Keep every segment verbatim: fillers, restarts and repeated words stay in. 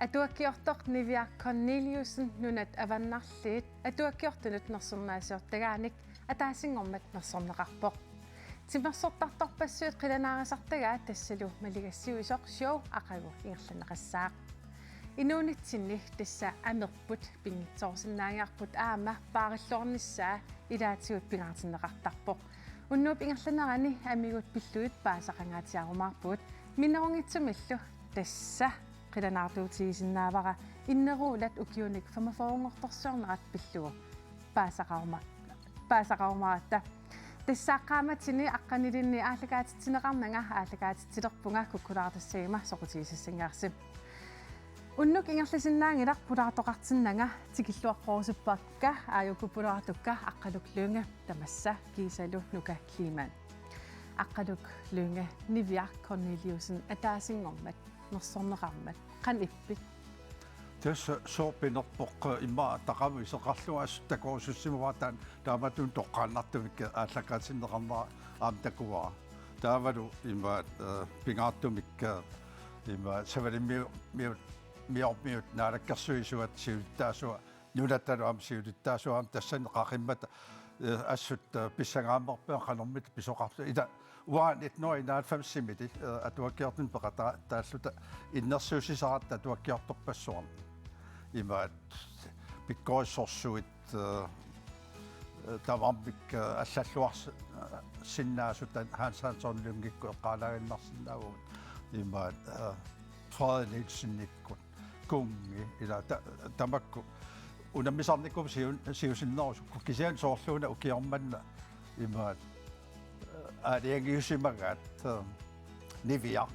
Atuakkiortoq Niviaq Korneliussen Nunat Avannarliit atuakkiortunut nersornaasiortagaanik ataasinngormat nersorneqarpoq. Timersortartorpassuit qilanaarisartagaat tassalu maligassiuisoq show aqagu ingerlanneqassaaq. Inuunitsinni tassa amerput pinngitsoorsinnaanngilarput aamma paarilluarnissaa ilaatigut pingaartinneqartarpoq. Unnuup ingerlanerani amigut pillugit paasaqangaatsiarumaarpugut, minnerunngitsumillu tassa qilanaartuutigisinnaavara inneruulat ukiunik femogfyrrenngortorsiornerat pillugu paasaqaruma-, paasaqarumaaratta. Tassa qaammatini aqqanilinni aallakaatitsineqarnanga aallakaatitsilerpunga kukkulaartassaguma soqutigisassanngilarsi. Unnuk ingerlasinnaanngilaq pulaartoqartinnanga, tikilluaqqorusuppakka aajuku pulaartukka Aqqaluk Lynge tamassa kiisalu Nuka Kleemann. Aqqaluk Lynge, Niviaq Korneliussen ataasinngormat nersorneqarmat qanoq ippit? Tassa sooq pinerpoq, immaqa taqamu iseqarlunga assut takorusussimavara, taanna taamatut toqqaannartumik aallakaatinneqarnera aamma takuara. Taavalu immaqa, eh, pingaartumik, eh, immaqa Savalimmiu-, miu-, miormiut naalakkersuisuat siulittaasuat, nunattalu aamma siulittaasuat aamma tassani qaqimmata, eh, assut, eh, pissangaammerpunga qanormita pisoqarluta. Ila uanga nitten hundrede enoghalvfems-imili, eh, atuakkiortunut peqataalluta innersuussisaratta atuakkiortorpassuarnik. Imaat pikkorissorsuit, eh, eh, tamarmik, eh, allalluarsinnaasut Hans Hansson Lyngikkut eqqaalaaginnarsinnaavugut. Imaat, eh, Frederik Nielsenikkut. Kunngi, ila ta-, tamakku unammisarnikuupput siu-, siusinnerusukkut, kisianni soorluuna ukioq manna imaat, eh, aalajangiusimagaat, eh, Niviaq,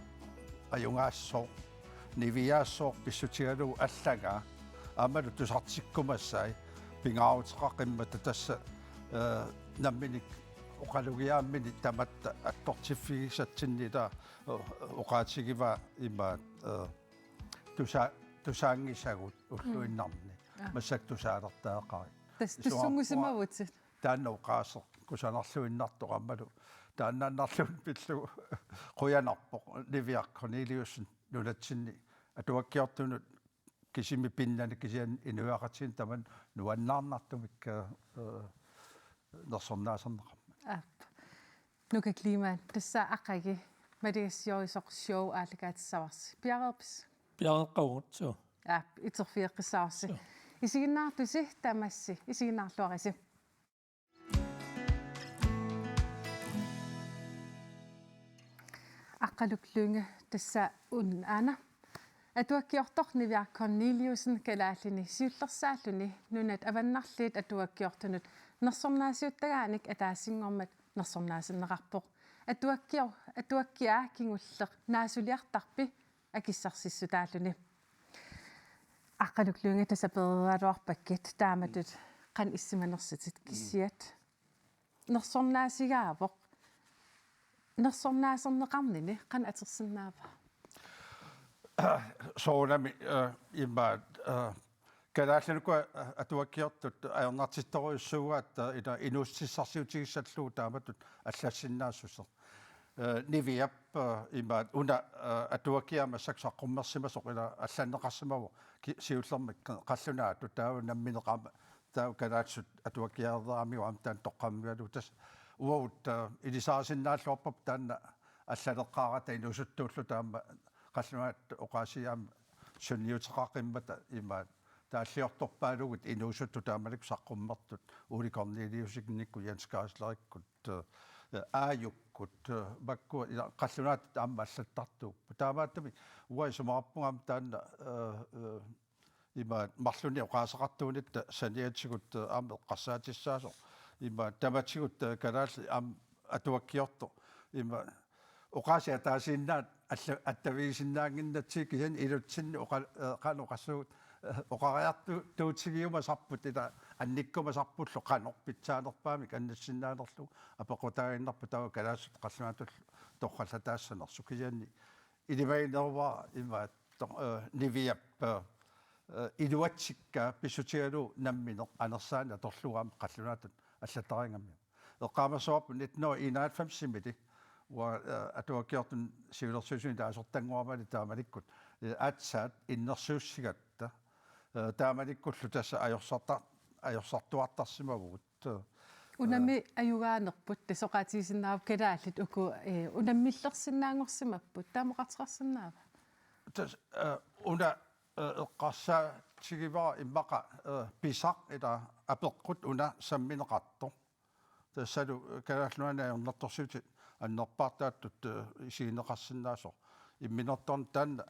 ajugaassooq, niviaassooq pissutigalugu allagaa, aammalu tusartikkumassai, pingaaruteqaqimmata tassa, eh, nammineq oqalugiaammini tamatta attortiffigisatsinni, ila, eh, oqaatigivaa imaat, eh, tusa-, tusaanngisagut ulluinnarni. Mm. Aa. Massakkut tusaalertariaqarit. Tassa isumaga tussunngusimavutit. Taanna oqaaseq kusanarluinnartoq aammalu. Taannaannarluunniit pillugu qujanarpoq Niviaq Korneliussen nunatsinni atuakkiortunut kisimi pinnani kisianni inuiaqatigiinni tamanut nuannaarnartumik, eh, nersornaaserneqarmat. Aap. Nuka Kleemann, tassa aqagu maligassiuisoq show aallakaatissavarsi. Piareerpisi? Piareeqqavugut, suu. Aap, uterfigeqqissavarsi. Suu. Isiginnaartusi tamassi, isiginnaarluarisi. Aqqaluk Lynge, tassa una aana atuakkiortoq Niviaq Korneliussen kalaallini siullersaalluni Nunat Avannarliit atuakkiortunut nersornaasiuttagaanik ataasinngormat nersornaaserneqarpoq. Atuakkior-, atuakkiaa kingulleq naasuliartarpi akissarsissutaalluni. Aqqaluk Lynge, tassa pereeraluarpakkit taamatut qanoq issimanersutit, kisiat nersornaasigaavoq. Nersornaaserneqarnini qanoq atorsinnaava? Soorunami, eh, imaat, eh, kalaallit uku, eh, atuakkiortut ajornartittorujussuugaat, eh, ila inuussutissarsiutigissallugu taamatut allassinnaassuseq. Eh, Niviap, eh, imaat una, eh, atuakkiaa massakkut saqqummersimasoq ila allanneqarsimavoq ki-, siullermik qallunaatut, taava nammineq aamma taava kalaallisut atuakkiareeramiuk aamma taanna toqqammigalugu, tassa uagut, eh, ilisarisinnaalluarparput taanna allaleqqaarata inuusuttuulluta aamma qallunaatut oqaasii aamma sunniuteqaqimmata imaat taalliortorpaalugit inuusuttut taamanikkut saqqummertut Ole Korneliusenikkut, Jens Geislerikkut, eh, aajukkut, eh, makkua ila qallunaatut aamma allattartuupput. Taamaattumik uanga isumaqarpunga aamma taanna, eh, eh, imaat marlunnik oqaaseqartuunitta saniatigut, eh, aamma eqqarsaatissaasoq. Imaat tamatigut, eh, kalaallit aamma atuakkiortoq. Imaat oqaasii ataasiinnaat alla-, attavigisinnaannginnatsigit kisianni ilutsinni oqa-, eh, qanoq oqassuugut, eh, oqariartu-, tuutigiumasarput ila annikkumasarpullu qanoq pitsaanerpaamik annissinnaanerlugu apeqqutaaginnarpoq, taava kalaallisut qallunaatut torrallataassanersoq kisianni ilimagineruara imaat to-, eh, Niviap, eh, iluatsikkaa pissutigalugu nammineq anersaani atorlugu aamma qallunaatut allattarigammiuk. Eqqaamassavarput nitten hundrede enoghalvfems-imili uanga, eh, atuakkiortunut siulersuisuni ilaasortanngoramali taamanikkut eh, aatsaat innersuussigatta, eh, taamanikkullu tassa ajorsarta-, ajorsartuartarsimavugut. Unami ajugaanerput, tassa oqaatigisinnaavara kalaallit uku, eh, unammillersinnaanngorsimapput, taama oqartoqarsinnaava? Tassa, eh, una, eh, eqqarsaatigivara immaqa, eh, pisaq ila apeqqut una sammineqartoq. Tassalu, eh, Kalaallit Nunaanni ajornartorsiutit annerpaartaattut, eh, isigineqarsinnaasoq. Imminortorn taanna,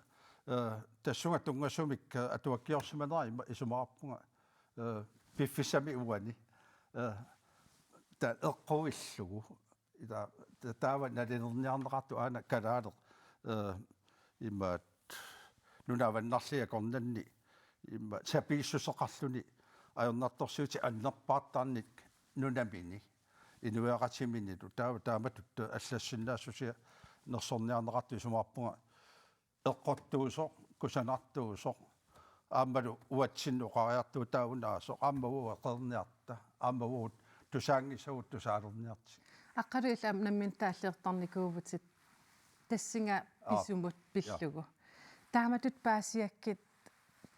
eh, tassunga tunngasumik, eh, atuakkiorsimanera ima isumaqarpunga, eh, piffissami uani, eh, ta eqquillugu. Ila, ta-, taava nalilerniarneqartoq aana kalaaleq, eh, imaat, nunat avannarliit akornanni, ima, sapiissuseqarluni ajornartorsiutit annerpaartaarnik nunamini, inuiaqatiminilu, taava taamatut allassinnaassusia nersorniarneqartoq isumaqarpunga eqqortuusoq, kusanartuusoq, aammalu uatsinnut oqariartuutaagunaasoq, aamma uagut eqeerniarta, aamma uagut tusaanngisagut tusaalerniartigit. Aqqalu illit aamma nammineq taalliortarnikuuvutit tassunga Aap. pisumut Ja. pillugu. Taamatut paasiakkit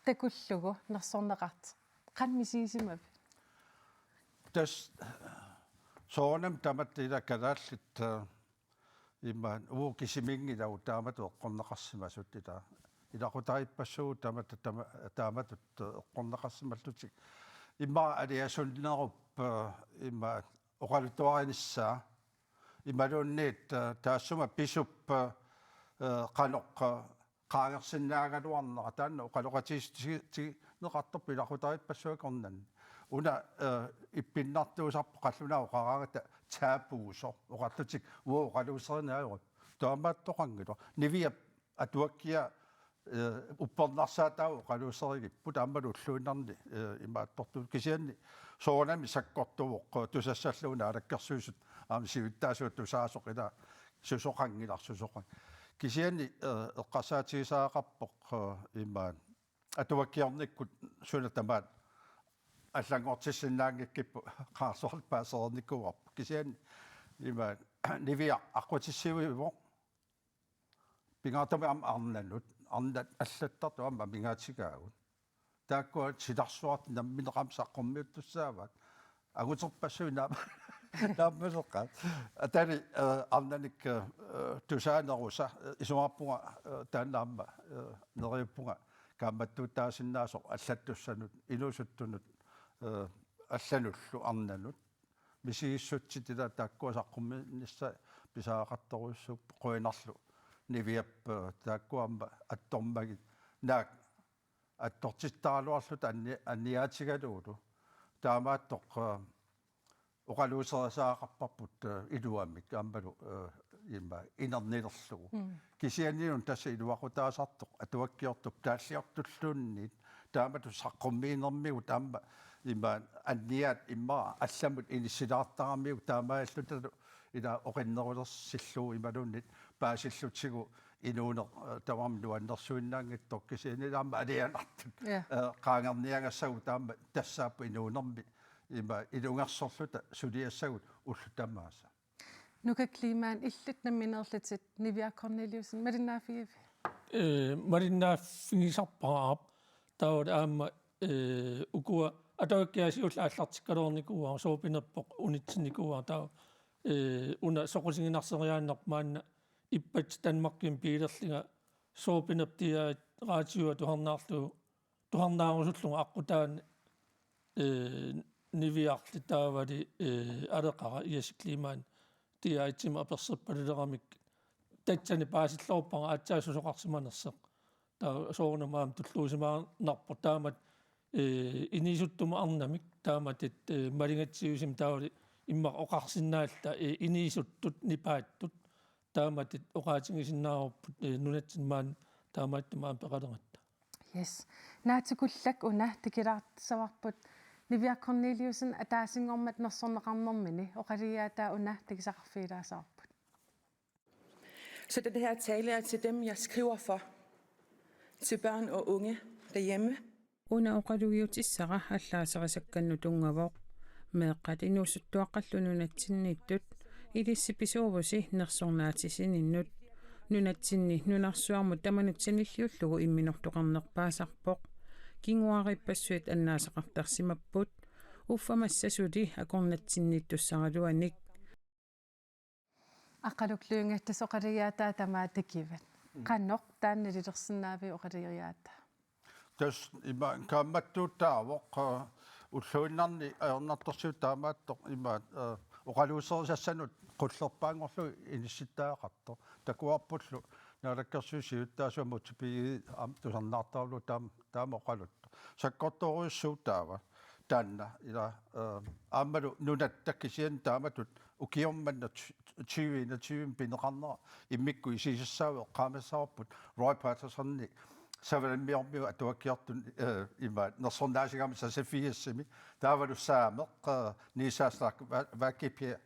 takullugu nersorneqartoq. Qanoq misigisimavit? Tassa soorunami tamatta ila kalaallit, eh, ima uagut kisimiinngilagut taamatut eqqorneqarsimasut ila. Ilaqutariippassuugut tamatta tama-, taamatut eqqorneqarsimallutik. Ima aliasunnerup, eh, ima oqalutuarinissaa. Imaluunniit, eh, taassuma pisup, eh, qanoq, eh, qaangersinnaagaluarnera taanna oqaloqatigiissutigineqartarpoq ilaqutariippassuit akornanni. Una, eh, ippinnartuusarpoq qallunaat oqaraangata tabuusoq. Oqarlutik uagut oqaluuserineq ajorput. Taamaattoqanngilaq. Niviap atuakkia, eh, uppernarsaataavoq oqaluuserigipput aammalu ulluinnarni, eh, imaattortuut kisianni soorunami sakkortuvoq, eh, tusassallugu Naalakkersuisut aamma siulittaasuat tusaasoq ila susoqanngilaq susoqanngilaq. Kisianni, eh, eqqarsaatigisariaqarpoq, eh, imaat atuakkiornikkut suna tamaat allanngortissinnaanngikkipput qaarsuarli paasereernikuuarput. Kisianni imaat Niviaq aqqutissiuivoq. Pingaartumik aamma arnanut, arnat allattartut aamma amigaatigaagut. Taakkua silarsuartut nammineq aamma saqqummiuttussaavaat. Anguterpassuit naam-, naammaseqaat. Ataani, eh, arnanik, eh, tusaanerusa, eh, isumaqarpunga, eh, taanna aamma, eh, neriuppunga kaammattuutaasinnaasoq allattussanut, inuusuttunut, eh, allanullu arnanut. Misigissutsit ila taakkua saqqummiinnissaq pisariaqartorujussuupput qujanarlu Niviap, eh, taakkua aamma attormagit naak attortittaraluarluta anni-, anniaatigalugulu. Taamaattoq, eh, oqaluuserisariaqarparput, eh, iluamik aammalu, eh, ima inernilerlugu. Mm. Kisianniuna tassa iluaqutaasartoq atuakkiortup taalliortulluunniit taamatut saqqummiinermigut aamma ima anniaat immaqa allamut inissilaartaramiuk taamaalillutalu ila oqinnerulersillugu imaluunniit paasillutigu inuuneq, eh, tamarmik nuannersuinnaanngitsoq kisianni aamma alianartut. Ja. Eh, qaangerniagassagut taama tassaapput inuunermi ima ilungersorluta suliassagut ullut tamaasa. Nuka Kleemann, illit nammineerlutit Niviaq Korneliussen, malinnaaffigivit? Eh, malinnaaffigisarpara aap, taavalu aamma, eh, ukua atuakkiat siulleq aallartikkaluarnikuuara, suupinerpoq unitsinnikuuara taava, eh, una soqutiginarseriaannarpoq maanna ippassaq Danmarkimi biilerlunga suupinerpoq D R-ip radiua tusarnaarlugu tusarnaarusullunga aqqutaani, eh, Niviarli taavali, eh, Aleqara Jesse Kleemann D R-imi aperserpaluleramik tassani paasilluarpara aatsaat susoqarsimanersoq. Taava soorunami aamma tulluusimaarnarpoq taamatut, eh, inuusuttumut arnamik taamatut, eh, malinnatsigisumik taavali immaqa oqarsinnaalluta, eh, inuusuttut nipaattut taamatut oqaatigisinnaavarput, eh, nunatsinni maani taamaattumik aamma peqaleratta. Yes. Naatsukullak una tikilaasavarput Niviaq Korneliussen ataasinngormat nersorneqarnermini oqalugiaataa una takusaqarfigilaassavarput. Så den her tale er til dem, jeg skriver for. Til børn og unge derhjemme. Una oqalugiutissara allaaserisakkannut tunngavoq. Meeqqat inuusuttuaqqallu nunatsinniittut ilissi pisuuvusi nersornaatisininnut. nunatsinni nunarsuarmut tamanut sanilliullugu imminortoqarnerpaasarpoq. Kinguaariippassuit annaasaqartarsimapput. Uffa massa suli akornatsinniittussaraluanik. Aqqaluk Lynge, tassa oqalugiaataa tamaat takivat. Mm. Qanoq taanna nalilersinnaavigit oqalugiaataa? Tassa ima kaammattuuttaavoq, eh, ulluinnarni ajornartorsiut taamaattoq ima, eh, oqaluuserisassanut qullerpaanngorlugu inissittariaqartoq. Takuarpullu Naalakkersuisut siulittaasuat mutipigiit aamma tusarnaartarlugu taam-, taama oqaluttoq. Sakkortoorujussuuvoq taava taanna ila, eh, aammalu nunatta kisianni taamatut ukioq manna ty-, tyve enogtyve pineqarnera immikkut isigisassaavoq eqqaamassavarput Roy Pattersoni Savalimmiormiut atuakkiortut, eh, ima nersornaasigami seksogfirsimi. Taavalu saameq, eh, Niels Aslak Va-, Vakepiaa,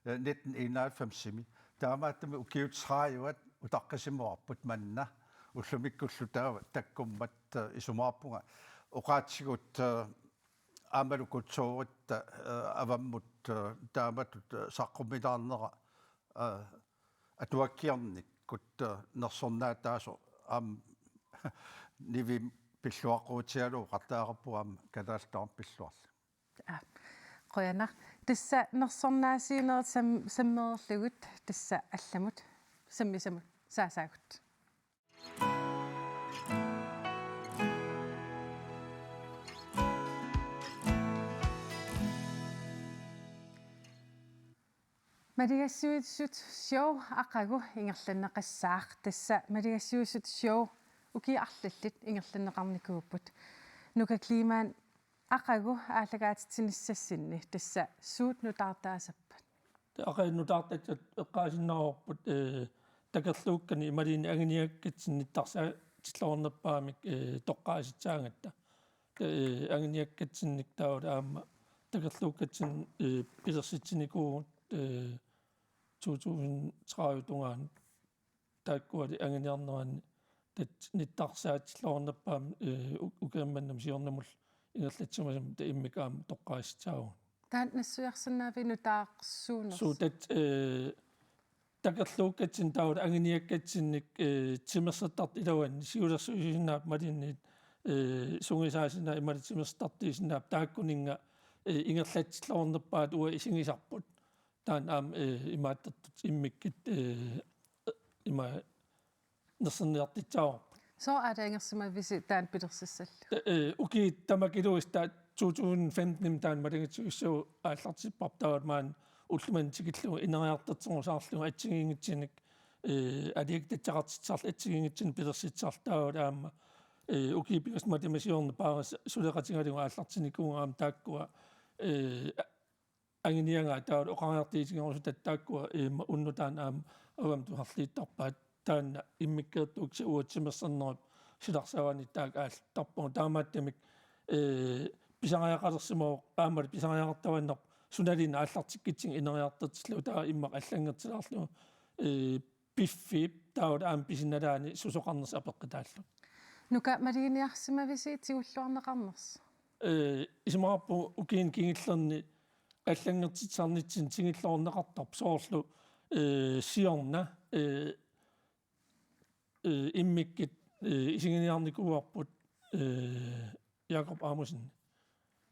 eh, nitten enoghalvfemsimi. Taamaattumik ukiut tredive utaqqisimavarput manna ullumikkullu taava takkummat, eh, isumaqarpunga oqaatsigut, eh, aammalu kulturitta, eh, avammut, eh, taamatut, eh, saqqummilaarnera, eh, atuakkiornikkut, eh, nersornaataasoq aamma Nivip pilluaqquutigalugu oqartariaqarpugut aamma Kalaallit Nunaanni pilluarluni. Aa, qujanaq. Tassa nersornaasiinerit sam-, sammereerlugit tassa allamut sammisamut saasaagut. Maligassiuisut show aqagu ingerlanneqassaaq. Tassa maligassiuisut show ukiut arlallit ingerlanneqarnikuupput. Nuka Kleemann, aqagu aallakaatitsinissassinni tassa suut nutaartaasappat? Aqagu nutaartassat eqqaasinnaavarput, eh, takorluukkani imaluunniit anguniakkatsinnik nittarsaatilluarnerpaamik, eh, toqqaasissaagatta. Eh, anguniakkatsinnik taavalu aamma takorluukkatsinnik, eh, pilersitsinikuuvugut, eh, to tusind tredive tungaanut. Taakkuali anguniarneranni tassa nittarsaatilluarnerpaamik, eh, u-, ukiammanna siornamut ingerlatsimasumik taava immikkut aamma toqqaasissaavugut. Taanna nassuiarsinnaaviuk nutaarsuunersoq? Suu, tassa, eh, takorluukkatsinnik taavalu anguniakkatsinnik, eh, timersortartut iluanni siulersuisuusinnaapput imaluunniit, eh, sungiusaasinnaavoq imaluunniit timersortartuusinnaapput taakkuninnga, eh, ingerlatsilluarnerpaatut uagut isigisarput. Taanna aamma, eh, imaattortut immikkut, eh, ima nersorniartitsisarput. Sooq aalajangersimavisi taanna pilersissallugu? Ta-, eh, ukiut tamakku iluisa taava to tusind femten taanna maligassiuissuup aallartipparput taavalu maani ulloq manna tikillugu ineriartorterusaarlugu assigiinngitsunik, eh, aliakkateqartitsisarlugu assigiinngitsunik pilersitsisarlugu taavalu aamma, eh, ukiut pingasut matuma siorna paarisa suleqatigalugu aallartinnikuuvugut aamma taakkua, eh, anguniagaat taavalu oqariartuutigerusutaat taakkua immaqa unnuk taanna aamma avammut tusarliuttarpaat taanna immikkoortukkut uagut timersornerup silarsuaani taakku aallartarpagut taamaattumik, eh, pisariaqalersimavoq aammalu pisariaqartuaannarpoq sunaluunniit aallartikkutsigit ineriartortillugu taava immaqa allanngortilaarlugu, eh, piffiup taavalu aamma pisinnalaani susoqarnersoq apeqqutaallugu. Nuka maluginiarsimavisi tigulluarneqarnersoq? Eh, isumaqarpunga ukiuni kingullerni allanngortitsisarnitsinni tigulluarneqartarpoq soorlu, eh, siorna, eh, eh, immikkut, eh, isiginiarnikuuarput, eh, Jakob Amossenip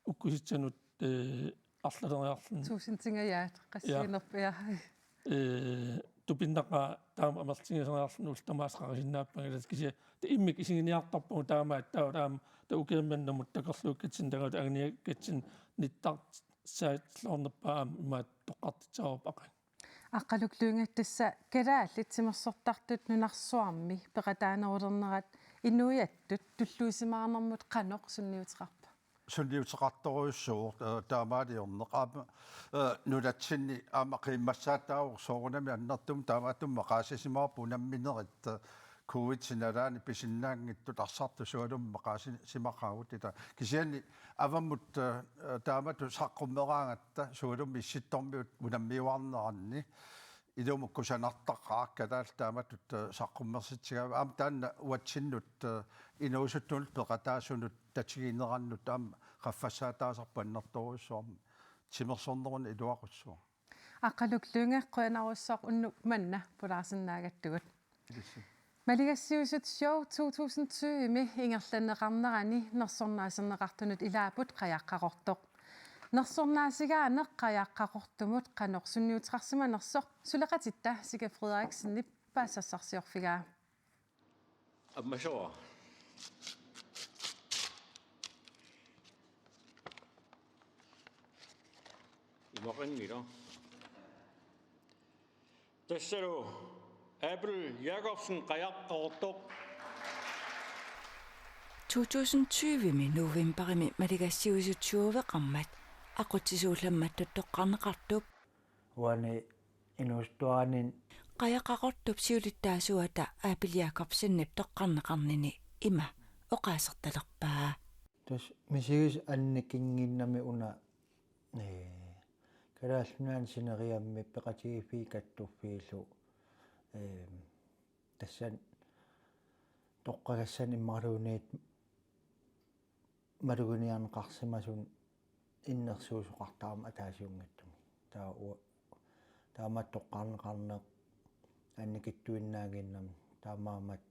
ukkusitsanut, eh, arlaleriarluni. Tuusintingajaat, ja, qassiinerpiaa. Eh, tupinnaqaaq taama amerlatigisariarluni ullut tamaasa qarasinnaappangilat kisianni taava immikkut isiginiartarpagut taamaattoq taava aamma taava ukiammanna takorluukkatsinnik taava anguniakkatsinnik nittarsaatilluarnerpaaq aamma imaattoq toqqartitsisarput aqagu. Aqqaluk Lynge, tassa kalaallit timersortartut nunarsuarmi peqataanerulernerat inuiattut tulluusimaarnermut qanoq sunniuteqarpa? Sunniuteqartorujussuuvoq, eh, taamaaliorneq. Aamma, eh, nunatsinni aamma qiimmassaataavoq soorunami annertuumik taamaattumik maqaasisimavarput unamminerit, eh, covid nalaani pisinnaanngitsut arsartut sualummik maqaasisimaqaagut ila. Kisianni avammut, eh, taamatut saqqummeraangatta sualummik Issittormiut unammiuarneranni ilumut kusanartaqaaq kalaallit taamatut, eh, saqqummersitsigaagut. Aamma taanna uatsinnut, eh, inuusuttunut peqataasunut tatiginerannut aamma qaffassaataasarpoq annertoorujussuarmik. Timersorneruna iluaqussuaq. Aqqaluk Lynge, qujanarujussuaq unnuk manna pulaarsinnaagattugut. Maligassiuisut Show to tusind tyve-mi ingerlanneqarnerani nersornaaserneqartunut ilaapput Qajaq Qaqortoq. Nersornaasigaaneq Qajaq Qaqortumut qanoq sunniuteqarsimanersoq suleqatitta Sika Frederiksenip paasisassaarsiorfigaa. Ammasoq. Imaqanngilaq. Tassalu Abel Jakobsen, Qajaq Qaqortoq. To tusind tyve-mi novembarimi maligassiuisut tyveqarmat aqutsisuullammattut toqqarneqartup. Uani inuusuttuarani Qajaq Qaqortup siulittaasuata Abel Jakobsenip toqqarneqarnini ima oqaasertalerpaa. Tassa misigisaq annikinnginnami una, ee, Kalaallit Nunaanni sineriammi peqatigiiffiit kattuffiillu, ee, tassani toqqagassani imaluunniit maluginiarneqarsimasunut innersuussoqartarmat ataasiunngitsumik. Taava u-, taama toqqarneqarneq annikitsuinnaannginnami taamaammat,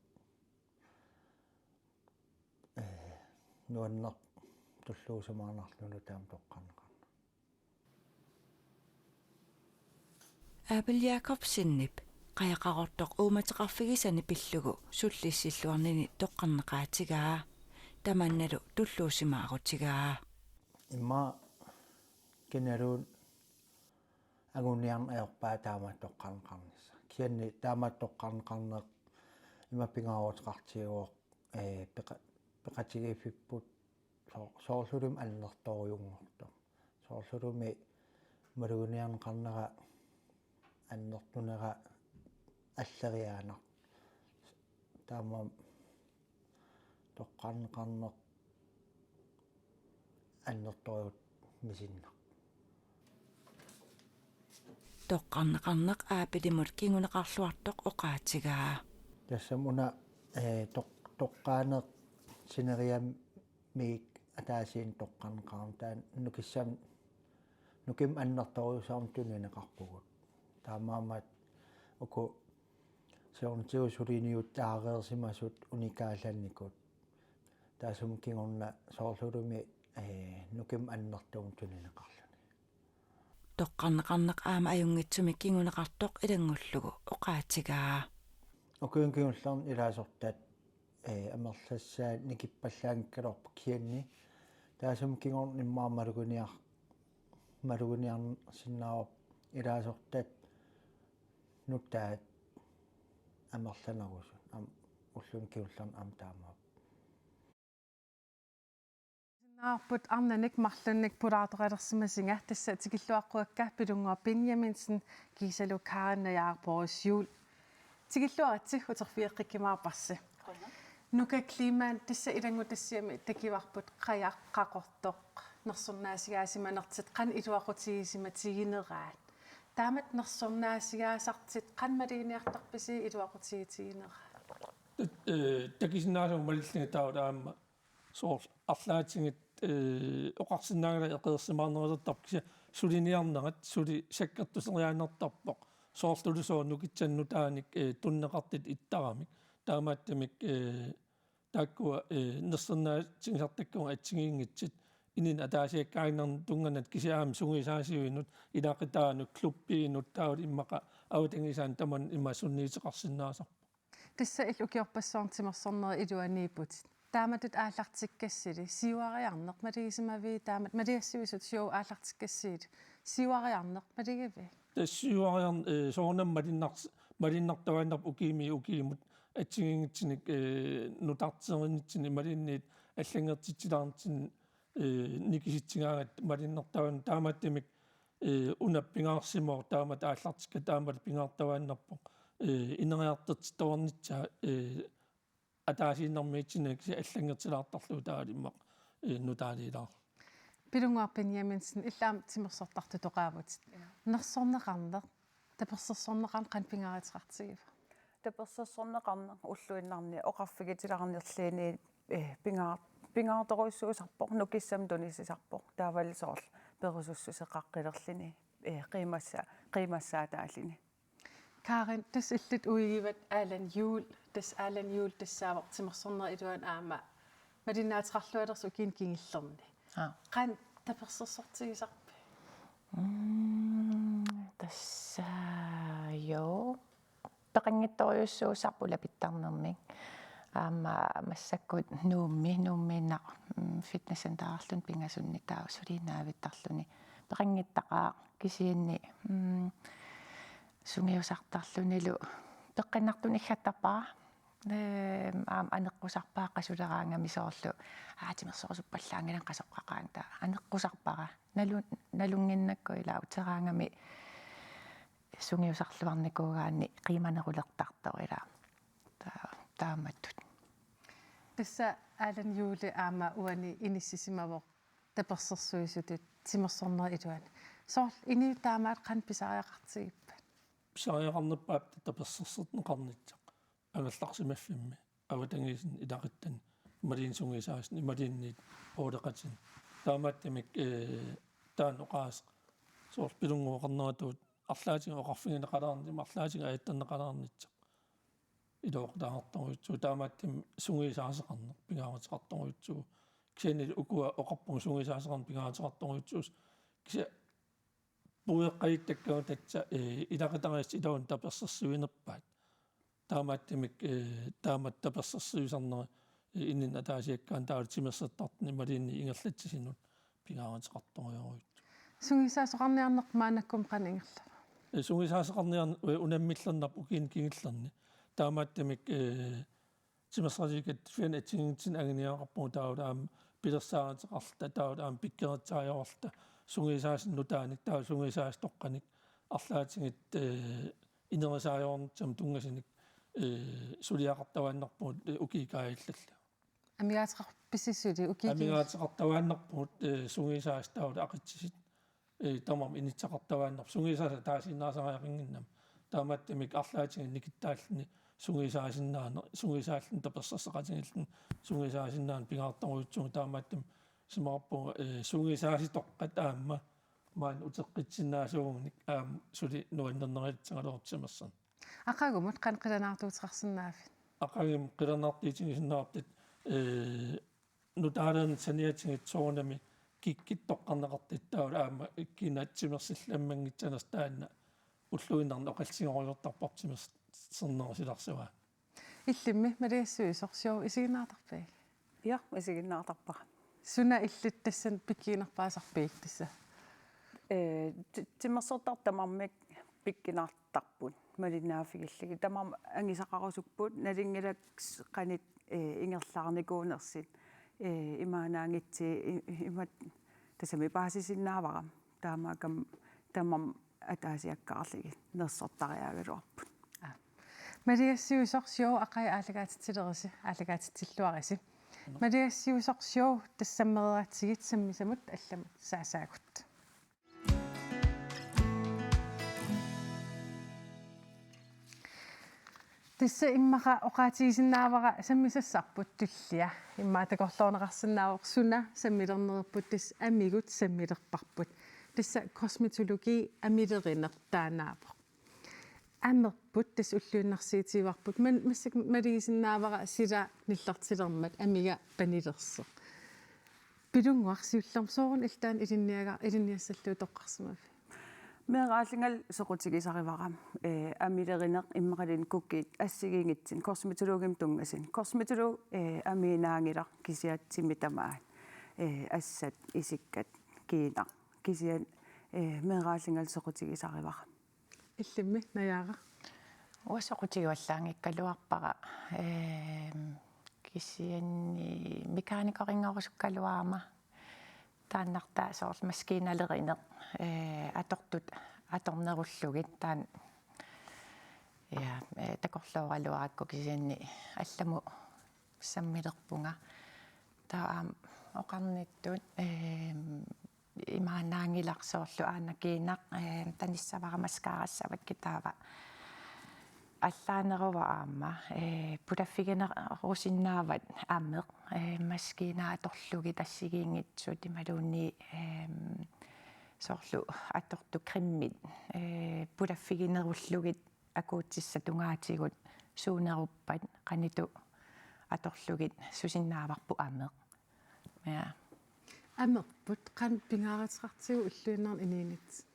ee, nuanneq tulluusimaarnarluni taama toqqarneqarneq. Abel Jakobsenip Qajaq Qaqortoq uummateqarfigisani pillugu sullissilluarnini toqqarneqaatigaa. Tamannalu tulluusimaarutigaa. Immaqa kinaluunniit anguniarneq ajorpaa taama toqqarneqarnissaq. Kisianni taama toqqarneqarneq ima pingaaruteqartigivoq, ee, peqa-, peqatigiiffipput soo-, soorlulumi annertoorujunngortoq. Soorlulumi maluginiarneqarnera annertunera alleriaanartoq. Taamaammat toqqarneqarneq annertoorujussuaq misinnaq. Toqqarneqarneq Abelimut kinguneqarluartoq oqaatigaa. Tassami una, ee, toq-, toqqaaneq sineriammiit ataasiinnaq toqqarneqarneq taanna nukissamut, nukimmat annertoorujussuarmik tunineqarpugut. Taamaammat uku siornatigut suliniuttaareersimasut unikaallanikut. Taassuma kingorna soorlulumi, ee, nukimmat annertuumik tunineqarluni. Toqqarneqarneq aamma ajunngitsumik kinguneqartoq ilanngullugu oqaatigaa. Ukiuni kingullerni ilaasortat, ee, amerlassaat nikippallaanngikkaluarput kisianni. Taassuma kingorna immaqa maluginiar-, maluginiarsinnaavarput ilaasortat nutaat amerlanerusut. Aamma ulluni kingullerni aamma taamaappoq. Naarput arnanik marlunnik pulaartoqalersimasinga, tassa tikilluaqquakka Pilunnguaq Benjaminsen kiisalu Karen Najaarporis Juul. Tikilluaritsi, uterfigeqqikkumaarparsi. Qujanaq. Nuka Kleemann, tassa ilanngutassiami takuarput Qajaq Qaqortoq nersornaasigaasimanertit qanoq iluaqutigisimatiginiaraat. Taamatut nersornaasigaasartit qanoq maluginiartarpisi iluaqutigitigineraat? Tat-, ee, takusinnaasagut malillugit taava aamma soorlu arlaatigut, ee, oqarsinnaanngilaq eqeersimaarnerulertarpoq kisianni suliniarnerat suli sakkortuseriaannartarpoq. Soorluluunniit nukitsinni nutaanik, ee, tunineqartut ittaramik. Taamaattumik, ee, taakkua, ee, nersornaatigisartakkagut assigiinngitsut inunnut ataasiakkaannarnut tungaanut kisianni aamma sungiusaasuinut, ilaqutaanut, klubbiinut, taavalu immaqa avatangiisaanut tamanut ima sunniuteqarsinnaasarpoq. Tassa illit ukiorpassuarni timersornerit iluaniipputit. Taamatut aallartikkassili siuariarneq malugisimavit, taamatut maligassiuisut Show aallartikkassili siuariarneq malugivit? Tassa siuariarneq, ee, soorunami malunnars-, malunnartuaannarpoq ukiumiit ukiumut assigiinngitsunik, ee, nutarterinitsinni imaluunniit allanngortitsilaarnitsinni, ee, nikisitsigaangatta malunnartuaannarpoq taamaattumik, ee, una pingaarsimavoq taamatut aallartikkatta aammalu pingaartuaannarpoq, ee, ineriartortittuarnissaa, ee, ataasiinnarmiitsinnagit kisianni allanngortilaartarlugu taavalu immaqa, ee, nutaaliilaarlugu. Pilunnguaq Benjaminsen, illit aamma timersortartutoqaavutit. Ja. Nersorneqarneq, tapersersorneqarneq qanoq pingaaruteqartigiva? Tapersersorneqarneq ulluinnarni oqarfigitilaarnerluunniit, ee, pingaar-, pingaartorujussuusarpoq, nukissamik tunisisarpoq. Taavalu soorlu perusussuseqaqqilerluni, ee, qiimassa-, qiimmassaataalluni. Karin, tassa illit uigivat Allan Juhl, tassa Allan Juhl tassaavoq timersornerup iluani aamma malinnaateqarlualersoq ukiuni kingullerni. Aa. Qanoq tapersersortigisarpit? Mm, tassa, joo. Peqanngitsorujussuusarpoq ulapittarnermik. Aamma massakkut Nuummi, Nuummiinnaq, mm, fitnesscentererluni pingasunni taava suli naavittarluni. Peqanngittaqaaq kisianni, mm, sungiusartarlunilu peqqinnartunik iggattarpara. Ehm, aamma aneqqusarpara qasuleraangami soorlu, aa, timersorusuppallaanngilanga qasoqqaqaanga taava. Aneqqusarpara. Nalu-, nalunnginnakku ilaa uteraangami sungiusarluarnikuugaanni qiimanerulertartoq ilaa. Ta-, taamatut. Tassa Allan Juhl aamma uani inissisimavoq tapersersuisutut timersornerup iluani. Soorlu inuit taamaattut qanoq pisariaqartigippat? Pisariaqarnerpaap tapersersorneqarnissaq angerlarsimaffimmi, avatangiisinni, ilaquttani, imaluunniit sungiusaasuni, imaluunniit ooleqatini. Taamaattumik, ee, taanna oqaaseq soorlu pilunnguuqarneratuut arlaatigut oqarfigineqalaarnissaq, arlaatigut ajattorneqalaarnissaq iluaqutaasorujussuuvoq, taamaattumik sungiusaasoqarneq pingaaruteqartorujussuuvoq. Kisiannili ukua oqarpunga sungiusaasoqarneq pingaaruteqartorujussuusoq. Kisianni puigortittakkagut tassa, ee, ilaqutariissut iluanni tapersersuinerpaat. Taamaattumik, ee, taamatut tapersersuisarneri, ee, inunnut ataasiakkaanut taavalu timersortartunut imaluunniit ingerlatsisunut pingaaruteqartorujorujussuuvoq. Sungiusaasoqarniarneq maannakkut qanoq ingerlava? Ee, sungiusaasoqarniarneq, ee, unammillernarpoq ukiuni kingullerni. Taamaattumik, ee, timersortikkatta fian atsiginngitsunik anguniagaqarpugut taavalu aamma pilersaaruteqarluta, taavalu aamma pikkorissaajuarluta sungiusaasunik nutaanik, taavalu sungiusaasitoqqanik arlaatigut, ee, inerisaajuarnissamut tunngasunik, ee, suliaqartuaannarpugut, ee, ukiut kaajallallugu. Amigaateqarpisi suli ukiut? Amigaateqartuaannarpugut, ee, sungiusaasut taavalu aqitsisit, ee, tamarmik inissaqartuaannarput, sungiusaasut ataasiinnaasariaqannginnami. Taamaattumik arlaatigut nikittaalluni sungiusaasinnaaneq, sungiusaalluni tapersersoqatigiilluni sungiusaasinnaaneq pingaartorujussuuvoq, taamaattumik isumaqarpunga, ee, sungiusaasitoqqat aamma maani uteqqitsinnaasuugunik aamma suli nuannernerulissagaluartoq timersorneq. Aqagumut qanoq qilanaartuuteqarsinnaavit? Aqagumut qilanaartuutigisinnaavarput, ee, nutaaliorneq saniatigut soorunami kikkut toqqarneqartut taavalu aamma kina timersillammanngitsunersoq taanna ulluinnarni oqalliserujoortarparput timersornerup silarsuaa. Illimmi Maliassiuisoq, show isiginnaartarpit? Ja, isiginnaartarpara. Suna illit tassani pikkiinnarpaasarpit tassa? Ee, ti-, timersortartut tamarmik pikkiinnartarput malinnaaffigillugit. Tamarmik angusaqarusupput, nalunngilarsi qanoq, ee, ingerlaarnikuunersut, ee, imaannaanngitsunik i-, imatut tassami paasisinnaavara. Taamaakkami tamarmik ataasiakkaarlugit nersortariaagaluarput. Aa. Maliassiuisoq, show aqagu aallakaatitsilerisi, aallakaatitsilluarisi. Maliassiuisoq show tassa sammereeratsigit sammisamut allamut saasaagut. Tassa immaqa oqaatigisinnaavara sammisassarput tullia. Immaqa takorloorneqarsinnaavoq suna sammilernerput, tassa amigut sammilerparput. Tassa kosmetologi amilerineq taannaavoq. Amerput tassa ulluinnarsiutigivarput. Maanna massakkut malugisinnaavara sila nillertilermat amiga panilersoq. Pilunnguaq siullermik, sooruna illit taanna ilinniaga-, ilinniassallugu toqqarsimaviuk? Meeraallungalu soqutigisarivara, ee, amilerineq immaqaluunniit kukiit assigiinngitsunik kosmetologimut tunngasunik. Kosmetologi, ee, amiinnaanngilaq kisianni timip tamaat, ee, assat, isikkat, kiinaq. Kisianni, ee, meeraallungalu soqutigisarivara. Illimmi, Najaara? Uanga soqutigivallaanngikkaluarpara, ehm, kisianni mekaanikerinngorusuukkaluarama. Taannartaa soorlu maskiinalerineq, ee, atortut atornerullugit taanna, ja, ee, takorlooraluarakku kisianni allamut sammilerpunga. Taava aamma oqarnittut, ehm, imaannaanngilaq soorlu aana kiinaq, ee, tanissavara mascarassavat kitaava allaaneruvoq aamma, ee, pulaffiginerusinnaavat ameq, ee, maskiinaa atorlugit assigiinngitsut imaluunniit, eem, soorlu atortut cremit, ee, pulaffiginerullugit akuutissat tungaatigut suuneruppat qanittu atorlugit susinnaavarput ameq. Ja. Amerput qanoq pingaaruteqartigiviuk illuinnarni inuunitsinnut?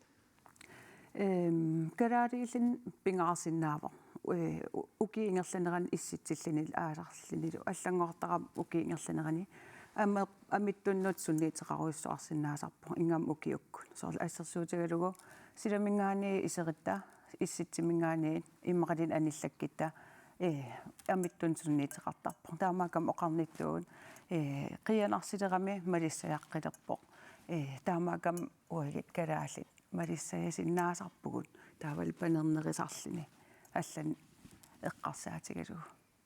Ehm, kalaaliillinni pingaarsinnaavoq. Eh, u-, ukiut ingerlaneranni issitsilluni aallarlunilu allanngortarami ukiut ingerlaneranni. Aamma amittunnut sunniuteqarujussuarsinnaasarpoq ingammik ukiukkut. Soorlu assersuutigalugu silaminngaanniit iseritta, issitsiminngaanniit immaqaluunniit anillakkitta, eh, amittunnut sunniuteqartarpoq. Taamaakkami oqarnittut, eh, qiianarsilerami malissajaqqilerpoq. Eh, taamaakkami uagut kalaallit malissajasinnaasarpugut taavalu panernerusarluni allanik eqqarsaatigalugu.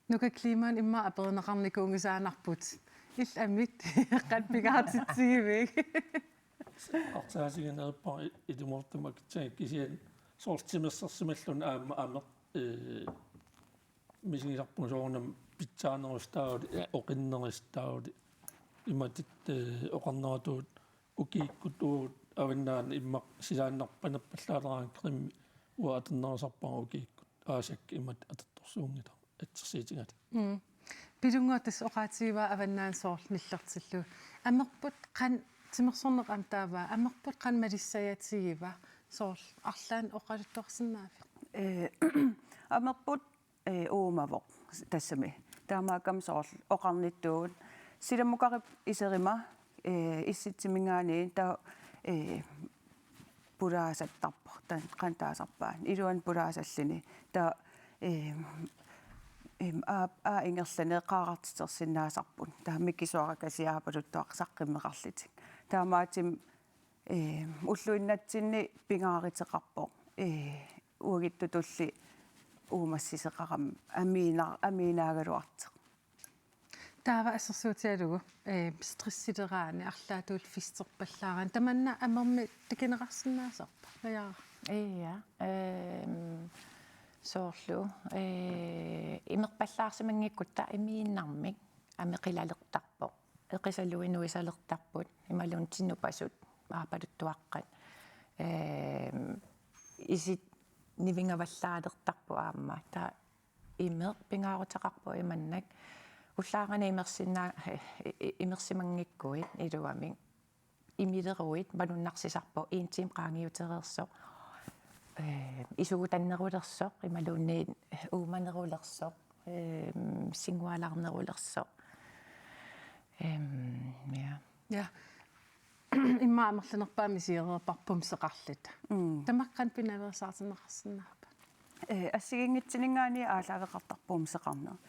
Nuka Kleemann, immaqa aperineqarnikuunngisaannarput. Illit ammit qanoq pingaartitsigiviuk? Eqqarsaatigineqarpara i-, ilumoortumik akitsunnguaq kisianni soorlu timersorsimalluni aamma ameq, eh, misigisarpunga soorunami pitsaanerusutaavoq, oqinnerusutaavoq, imatut, eh, oqarneratut ukiukkut uagut avannaani immaqa silaannarpoq panerpallaaleraangat creme uanga atornerusarpara ukiukkut aasakkut imatut atortorsuunngilaq, assersuutigalugu. Mm. Pilunnguaq, tassa oqaatigivaa avannaani soorlu nillertillugu. Amerput qanoq, timersorneq aamma taava, amerput qanoq malissajatigiva, soorlu arlaannik oqaluttuarsinnaaviuk? Eh, amerput, eh, uumavoq tassami. Taamaakkami soorlu oqarnittut silamukarip iseruma, eh, issitsiminngaanniit taava, eh, pulaasattarpoq, taanna qanoq taasarpaat, iluani pulaasalluni. Taava, eh, em, aa, aa ingerlaneq qaarartitersinnaasarput. Taava mikisuarakasiit aapaluttuaqqat saqqummeqarlutik. Taamaattumik, eh, ulluinnatsinni pingaaruteqarpoq, eh, uaguttutulli uumassisoqarami amiina-, amiinaagaluartoq. Taava assersuutigalugu, eh, stressileraanni arlaatigut festerpallaaraanni. Tamanna amermik takuneqarsinnaasarpa? Najaara. Ja, ehm, soorlu, eh, imerpallaarsimanngikkutta imaannarmik ameq qilalertarpoq. Eqisaluit nuisalertarput, imaluunniit tinnupasut aapaluttuaqqat. Ehm, isit nivingavallaalertarput aamma. Taava imeq pingaaruteqarpoq imannak. Ullaarani imersinnaa-, i-, i-, imersimanngikkuit iluamik imileruit malunnarsisarpoq, en time qaangiutereersoq. Eh, isugutannerulersoq, imaluunniit uumanerulersoq, eh, singualaarnerulersoq. Em, ja. Ja. Immaqa amerlanerpaamik isigereerparput pumseqarluta. Mm. Tamakku qanoq pinaveersaartinneqarsinnaappat? Eh, assigiinngitsuninngaanniit aallaaveqartarpoq pumseqarneq.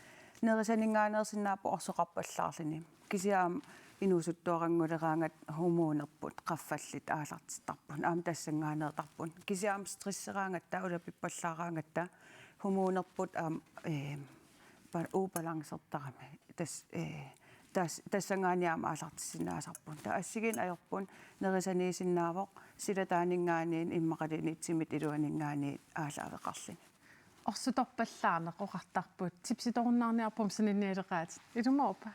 Nerisaninngaanneersinnaapput orsoqarpallaarluni. Kisianni aamma inuusuttuarannguleraangatta hormonerput qaffalluta aallartittarput. Aamma tassanngaanneertarput. Kisianni aamma stresseraangatta, ulapippallaaraangatta hormonerput aamma, eh, pa-, ubalancertarami. Tas-, eh, tas-, tassanngaanniit aamma aallartissinnaasarput. Taava assigiinneq ajorput nerisaniisinnaavoq silataaninngaanniit immaqaluunniit timip iluaninngaanniit aallaaveqarluni. Orsutorpallaarneq oqartarput, tipsitorunnaarniarput pumsininnialeqaatit. Ilumoorpa?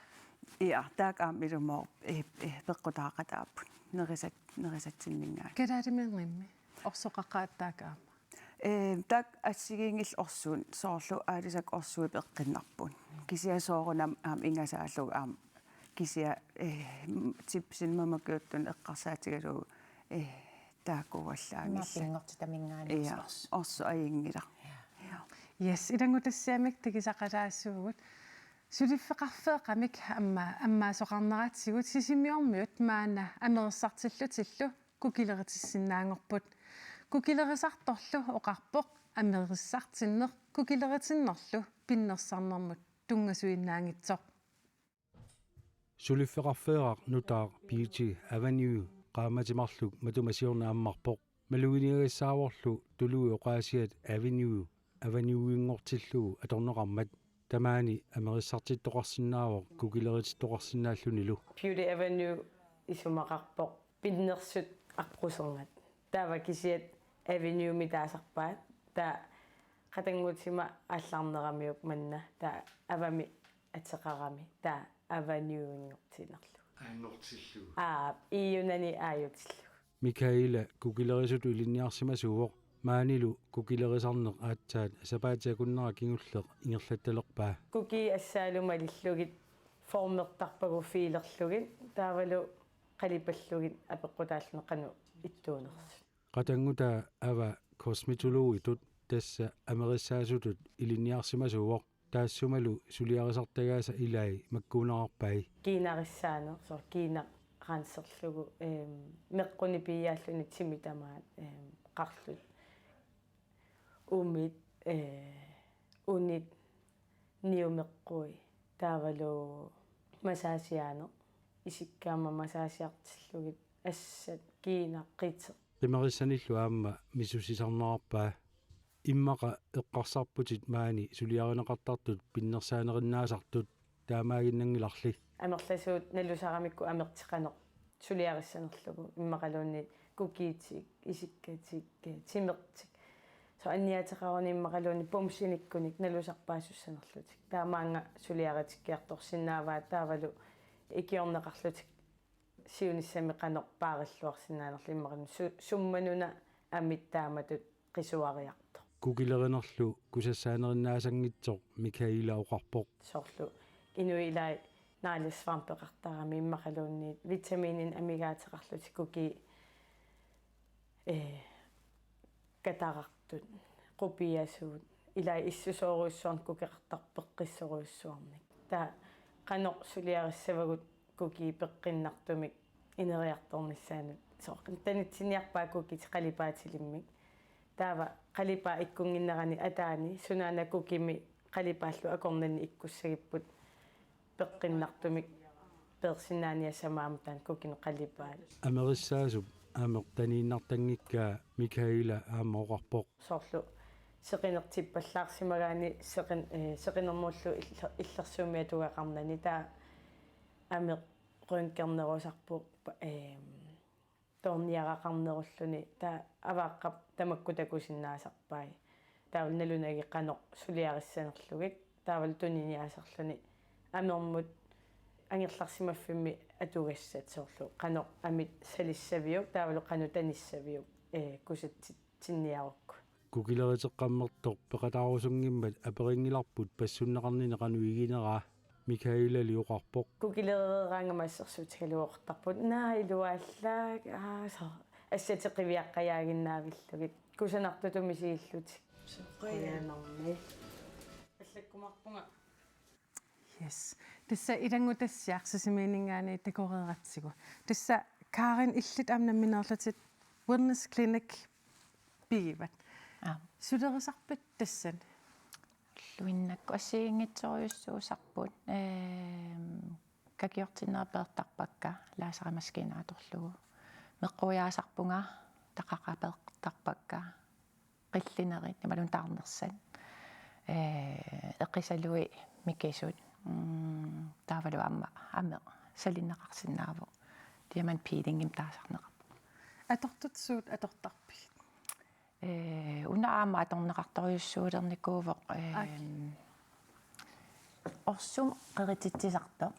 Ja, taakku aamma ilumoorput, eh, eh, peqqutaaqataapput. Nerisat-, nerisatsinninngaanniit. Kalaalimiinngimmi orsoqaqaat taakku aamma? Eh, taakku assigiinngillat orsuit, soorlu aalisakkat orsuit peqqinnarput. Kisianni soorunami aamma ingasaallugu aamma kisianni, eh, m-, tipsinik mamakiuttunik eqqarsaatigalugu, eh, taakkuuallaanngillat. Pinngortitaminngaanniit. Ja, orsu-, orsut ajunngilaq. Ja. Ja. Yes, ilanngutassiamik takusaqalaassuugut. Suliffeqarfeeqqamik amma-, ammaasoqarneratigut Sisimiormiut maanna amerissartillutillu kukuleritissinnaanngorput. Kukulerisartorlu oqarpoq amerissartinneq kukuleritinnullu pinnersarnermut tunngasuinnaanngitsoq. Suliffeqarfeeraq nutaaq Beauty Avenue qaammatit marluk matuma siorna ammarpoq. Maluginiagassaavorlu tuluit oqaasiat Avenue Avenueinngortillugu atorneqarmat. Tamaani amerissartittoqarsinnaavoq kukuleritittoqarsinnaallunilu. Beauty Avenue isumaqarpoq pinnersut aqqusermat. Taava kisiat Avenuemi taasarpaat. Taava qatannguutima aallarneramiuk manna. Taava avami ateqarami. Taava Avenueinngortiinnarlugu. Aanngortillugu. Aa, iunani aajutillugu. Michaela kukulerisutut ilinniarsimasuuvoq. Maanilu kukilerisarneq aatsaat sapaatip akunnera kingulleq ingerlattalerpaa. Kukii assaalu malillugit formertarpagut fiilerlugit taavalu qalipallugit apeqqutaalluni qanoq ittuunersut. Qatanngutaa Ava kosmetologitut, tassa amerissaasutut ilinniarsimasuuvoq, taassumalu suliarisartagaasa ilai makkuunerarpai. Kiinarissaaneq, soorlu kiinaq renserlugu, ehm, meqqunik piiaalluni timit tamaat, ehm, qarlut, umit, eh, unit, niumeqqui, taavalu massageineq, isikka aamma massagiartillugit, assat, kiinaq, qiteq. Qimerissanillu aamma misissisarnerarpaa. Immaqa eqqarsarputit maani suliarineqartartut pinnersaanerinaasartut, taamaaginnanngilarli. Amerlasuut nalusaramikku amertik qanoq suliarissanerlugu, immaqaluunniit kukiitik, isikkatik, eh, timertik. Soorlu anniaateqaruni immaqaluunniit bumsinikkunik nalusarpaasussanerlutik. Taamaannga suliaritikkiartorsinnaavaat taavalu ikiorneqarlutik siunissami qanoq paarilluarsinnaanerlutik immaqaluunniit su-, summanuna amit taamatut qisuariartoq. Kukilerinerlu kusassaanerinaassanngitsoq Michaela oqarpoq. Soorlu inuit ilaat neglesvampeqartarami immaqaluunniit vitamininit amigaateqarlutik kukii, eh, katarartut, qupiasuut, ilaat issusoorujussuarnik kukeqartarpoq peqqissorujussuarnik. Taava qanoq suliarissavagut kukii peqqinnartumik ineriartornissaannut. Soorlu tanitsinniarpaat kukiit qalipaatilimmik. Taava qalipaat ikkunnginnerani ataani sunaana kukimi qalipaallu akornanni ikkussagipput peqqinnartumik peersinnaaniassamaammat taanna kukinut qalipaat. Amerissaasup ameq taniinnartanngikkaa Michaela aamma oqarpoq. Soorlu seqinertippallaarsimagaanni seqin-, eh, seqinermullu iller-, illersuummi atugaqarnani taava ameq røntgennerusarpoq, ehm, toorniaraqarnerulluni taava avaaqqap tamakku takusinnaasarpai. Taavalu nalunagit qanoq suliarissanerlugit, taavalu tuniniaasarluni amermut angerlarsimaffimmi atugassat soorlu qanoq amit salissaviuk, taavalu qanoq tanissaviuk, eh, kusatsinniarukku. Kukileriteqqammertoq peqataarusunngimmat aperinngilarput passunneqarnini qanoq igineraa, Michaelali oqarpoq. Kukilereeraangama assersuutigalugu oqartarput: Naa, iluallaak, aa, soorlu assatit qiviaqqajaaginnaavillugit. Kusanartutut misigillutik. Qujanarmi. Allakkumaarpunga. Yes. Tassa ilanngutassiaq Sisimiuninngaanniit takoreeratsigu. Tassa Karin, illit aamma nammineerlutit Wellness Clinic pigivat. Aap. Sulerisarpit tassani? Ulluinnakkut assigiinngitsorujussuusarput, ehm, kakiortinnerit peertarpakka, lasermaskiina atorlugu. Meqquiaasarpunga, taqaqaaq peertarpakka, qillinerit, imaluunniit taarnersat. Eh, eqisalui mikisut. Mm, taavalu aamma ameq salinneqarsinnaavoq. Diamant peelingimik taasarneqarpoq. Atortut suut atortarpigit? Eh, una aamma atorneqartorujussuulernikuuvoq, eh, Aak. Orsum qerititsisartoq.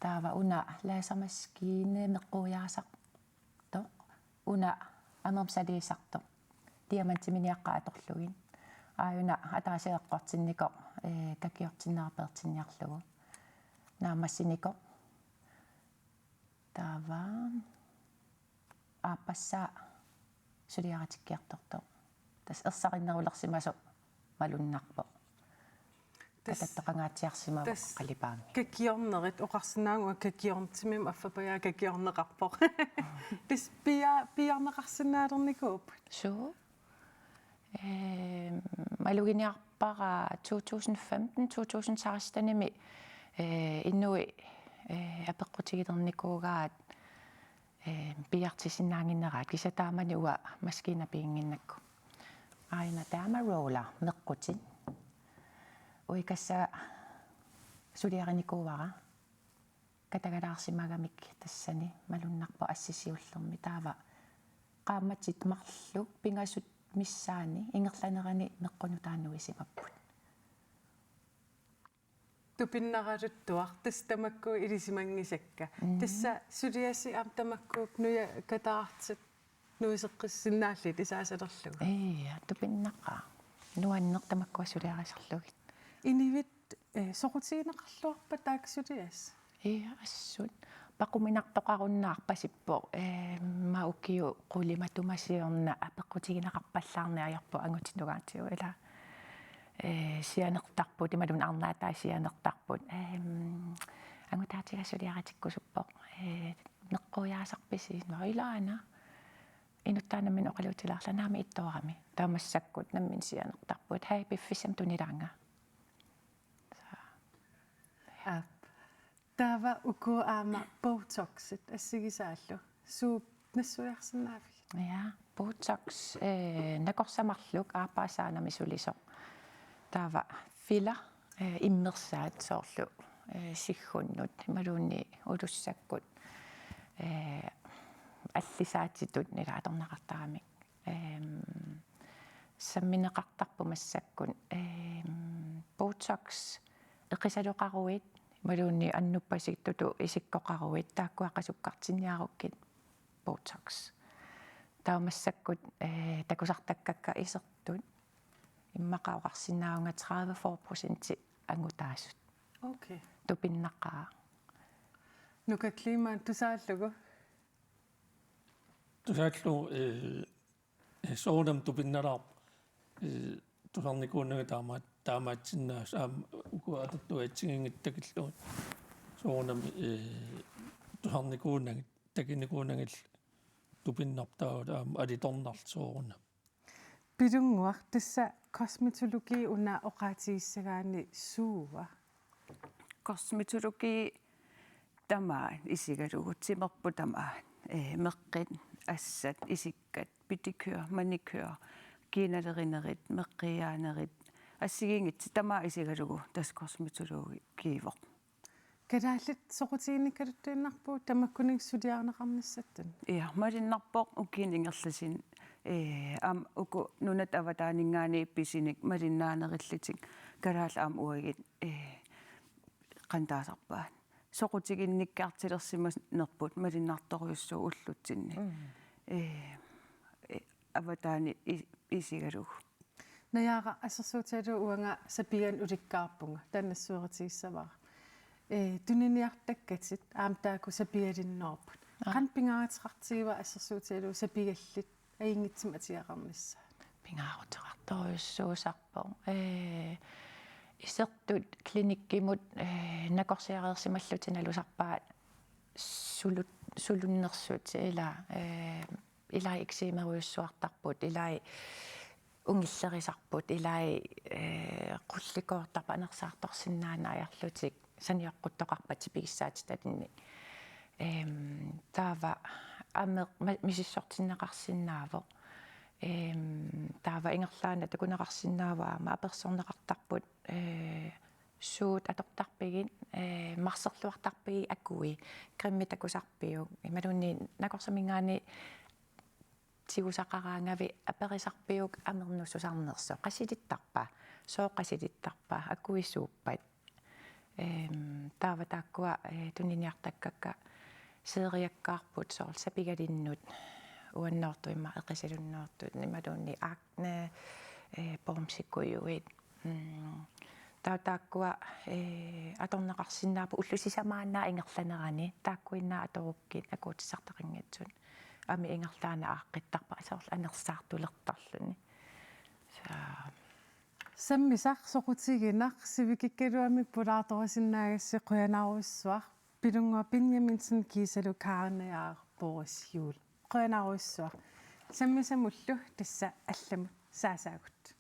Taava una lasermaskiina meqquiaasartoq. Una amermik saliisartoq. Diamantiminiaqqat atorlugit. Aajuna ataaseq eqqortinnikoq, eh, kakiortinneq peertinniarlugu. Naammassinikoq. Taava aappassaa suliaritikkiartortoq. Tassa ersarinnerulersimasoq malunnarpoq. Tassa, katattoqangaatsiarsimavoq tassa qalipaammi. Kakiornerit oqarsinnaavunga kakiorn-, timimik affapajaaq kakiorneqarpoq. Tassa pia-, piiarneqarsinnaalernikuupput. Suu. Ehm, maluginiarpara to tusind femten, to tusind seksten-imi, eh, inuit, eh, apeqqutigilernikuugaat, eh, piiartissinnaannginneraat, kisianni taamani uanga maskiina piginnginnakku. Aajuna taama roller meqqutit. Uikassa suliarinikuuara. Katagalaarsimagamik tassani malunnarpoq assisiullermi, taava qaammatit marluk pingasut missaanni ingerlanerani meqqut nutaanik nuisimapput. Tupinnaraluttuaq tassa tamakku ilisimanngisakka. Mm. Tassa suliasi aamma tamakkuupput, nujat, kataraartit. nuiseqqissinnaallit isaasalerlugu. Ija, tupinnaqaaq. Nuanneq tamakkua suliarisarlugit. Inivit, eh, soqutigineqarluarpat taakku suliassat? Ija, assut. Paquminartoqarunnaarpasippoq, eh, ma ukiut qulit matuma siorna apeqqutigineqarpallaarneq ajorpoq angutit nungaatigut, ila. Eh, sianertarput, imaluunniit arnaataat sianertarput. Ehm, angutaatiga suliaritikkusuppoq. Eh, meqquiaasarpisi? Nå, ilaana. Inuttaaq nammineq oqaluutilaarlanga, naamik, ittoorami. Taava massakkut nammineq sianertarput. Hej, piffissami tunilaannga. Aap. Taava uku aamma Botoxit assigisaallu. Suut nassuiarsinnaavigit? Ja, Botox, eh, nakorsamarluk aappaasaanami sulisoq. Taava filler, eh, immersaat soorlu, eh, siggunnut, imaluunniit ulussakkut, eh, allisaatitut, ila, atorneqartaramik. Ehm, sammineqartarpoq massakkut, ehm, Botox eqisaloqaruit, imaluunniit annuppasittutut isikkoqaruit, taakkua qasukkartinniarukkit Botox. Taava massakkut, eh, takusartakkakka isertut, immaqa oqarsinnaavunga tredive fyrre procenti angutaasut. Okay. Tupinnaqaaq. Nuka Kleemann, tusaallugu? Tusaallugu, eh, eh, soorunami tupinnalaarpoq, eh, tusarnikuunanga taama-, taamaatsinnaasut aamma uku atortugatsiginngitsut takillugit. Soorunami, eh, tusarnikuunagit, takunikuunagit tupinnarpoq, taava aamma alitornarlugu soorunami. Pilunnguaq, tassa kosmetologi una oqaatigissagaanni suua? Kosmetologi tamaat isigalugu, timerput tamaat, eh, meqqit, assat, isikkat, pedicure, manicure, kiinalerinerit, meqqiaanerit, assigiinngitsut tamaat isigalugu tassa kosmetologiivoq. Kalaallit soqutiginnikkaluttuinnarpugut tamakkuninnga suliarineqarnissatsinnut. Ja, malunnarpoq ukiuni ingerlasuni, eh, aamma uku nunatta avataaninngaanniit pisinik malinnaanerillutik, kalaallit aamma uagut, eh, qanoq taasarpaat, soqutiginnikkaartilersimanerput malunnartorujussuuvoq ullutsinni. Mm. Eh, eh, avataani i-, isigalugu. Najaaraq, assersuutigalugu uanga sapigaanni ulikkaarpunga, taanna nassueritigissavara. Eh, tuniniartakkatit aamma taakku sapigalinnerupput. Aa. Qanoq pingaaruteqartigiva assersuutigalugu sapigallit ajunngitsumik atugarnissaat? Pingaaruteqartorujussuusarpoq. Eh, isertut klinikkimut, eh, nakorsiareersimallutik nalusarpaat sulut-, sulunnersut, ila, eh, ilai eksemerujussuartarput, ilai ungillerisarput, ilai, eh, qullikoortarput, anersaartorsinnaaneq ajorlutik, sanioqquttoqarpat tipigissaatitalinnik. Ehm, taava ameq ma-, misissortinneqarsinnaavoq. Ehm, taava ingerlaannaq takuneqarsinnaavoq aamma apersorneqartarput, eh, suut atortarpigit, eh, marserluartarpigit akui, cremit takusarpiuk, imaluunniit nakorsaminngaanniit tigusaqaraangavit aperisarpiuk amernut susarnersoq, qasilittarpa, sooq qasilittarpa, akui suuppat. Ehm, taava taakkua, eh, tuniniartakkakka seriakkaarput soorlu sapigalinnut, uannoortut immaqa eqisalunnoortut, imaluunniit akne, eh, bumsikujuit. Mm. Taava taakkua, eh, atorneqarsinnaapput ullut sisamaannaat ingerlanerani, taakkuinnaat atorukkit akuutissartaqanngitsut. Amip ingerlaannaq aaqqittarpara soorlu anersaartulertarluni. Sa- Sammisaq soqutiginaq sivikikkaluamik pulaartorisinnaagassi qujanarujussuaq. Pilunnguaq Benjaminsen kiisalu Kaarina Boris Juul. Qujanarujussuaq. Sammisamullu tassa allamut saasaagut.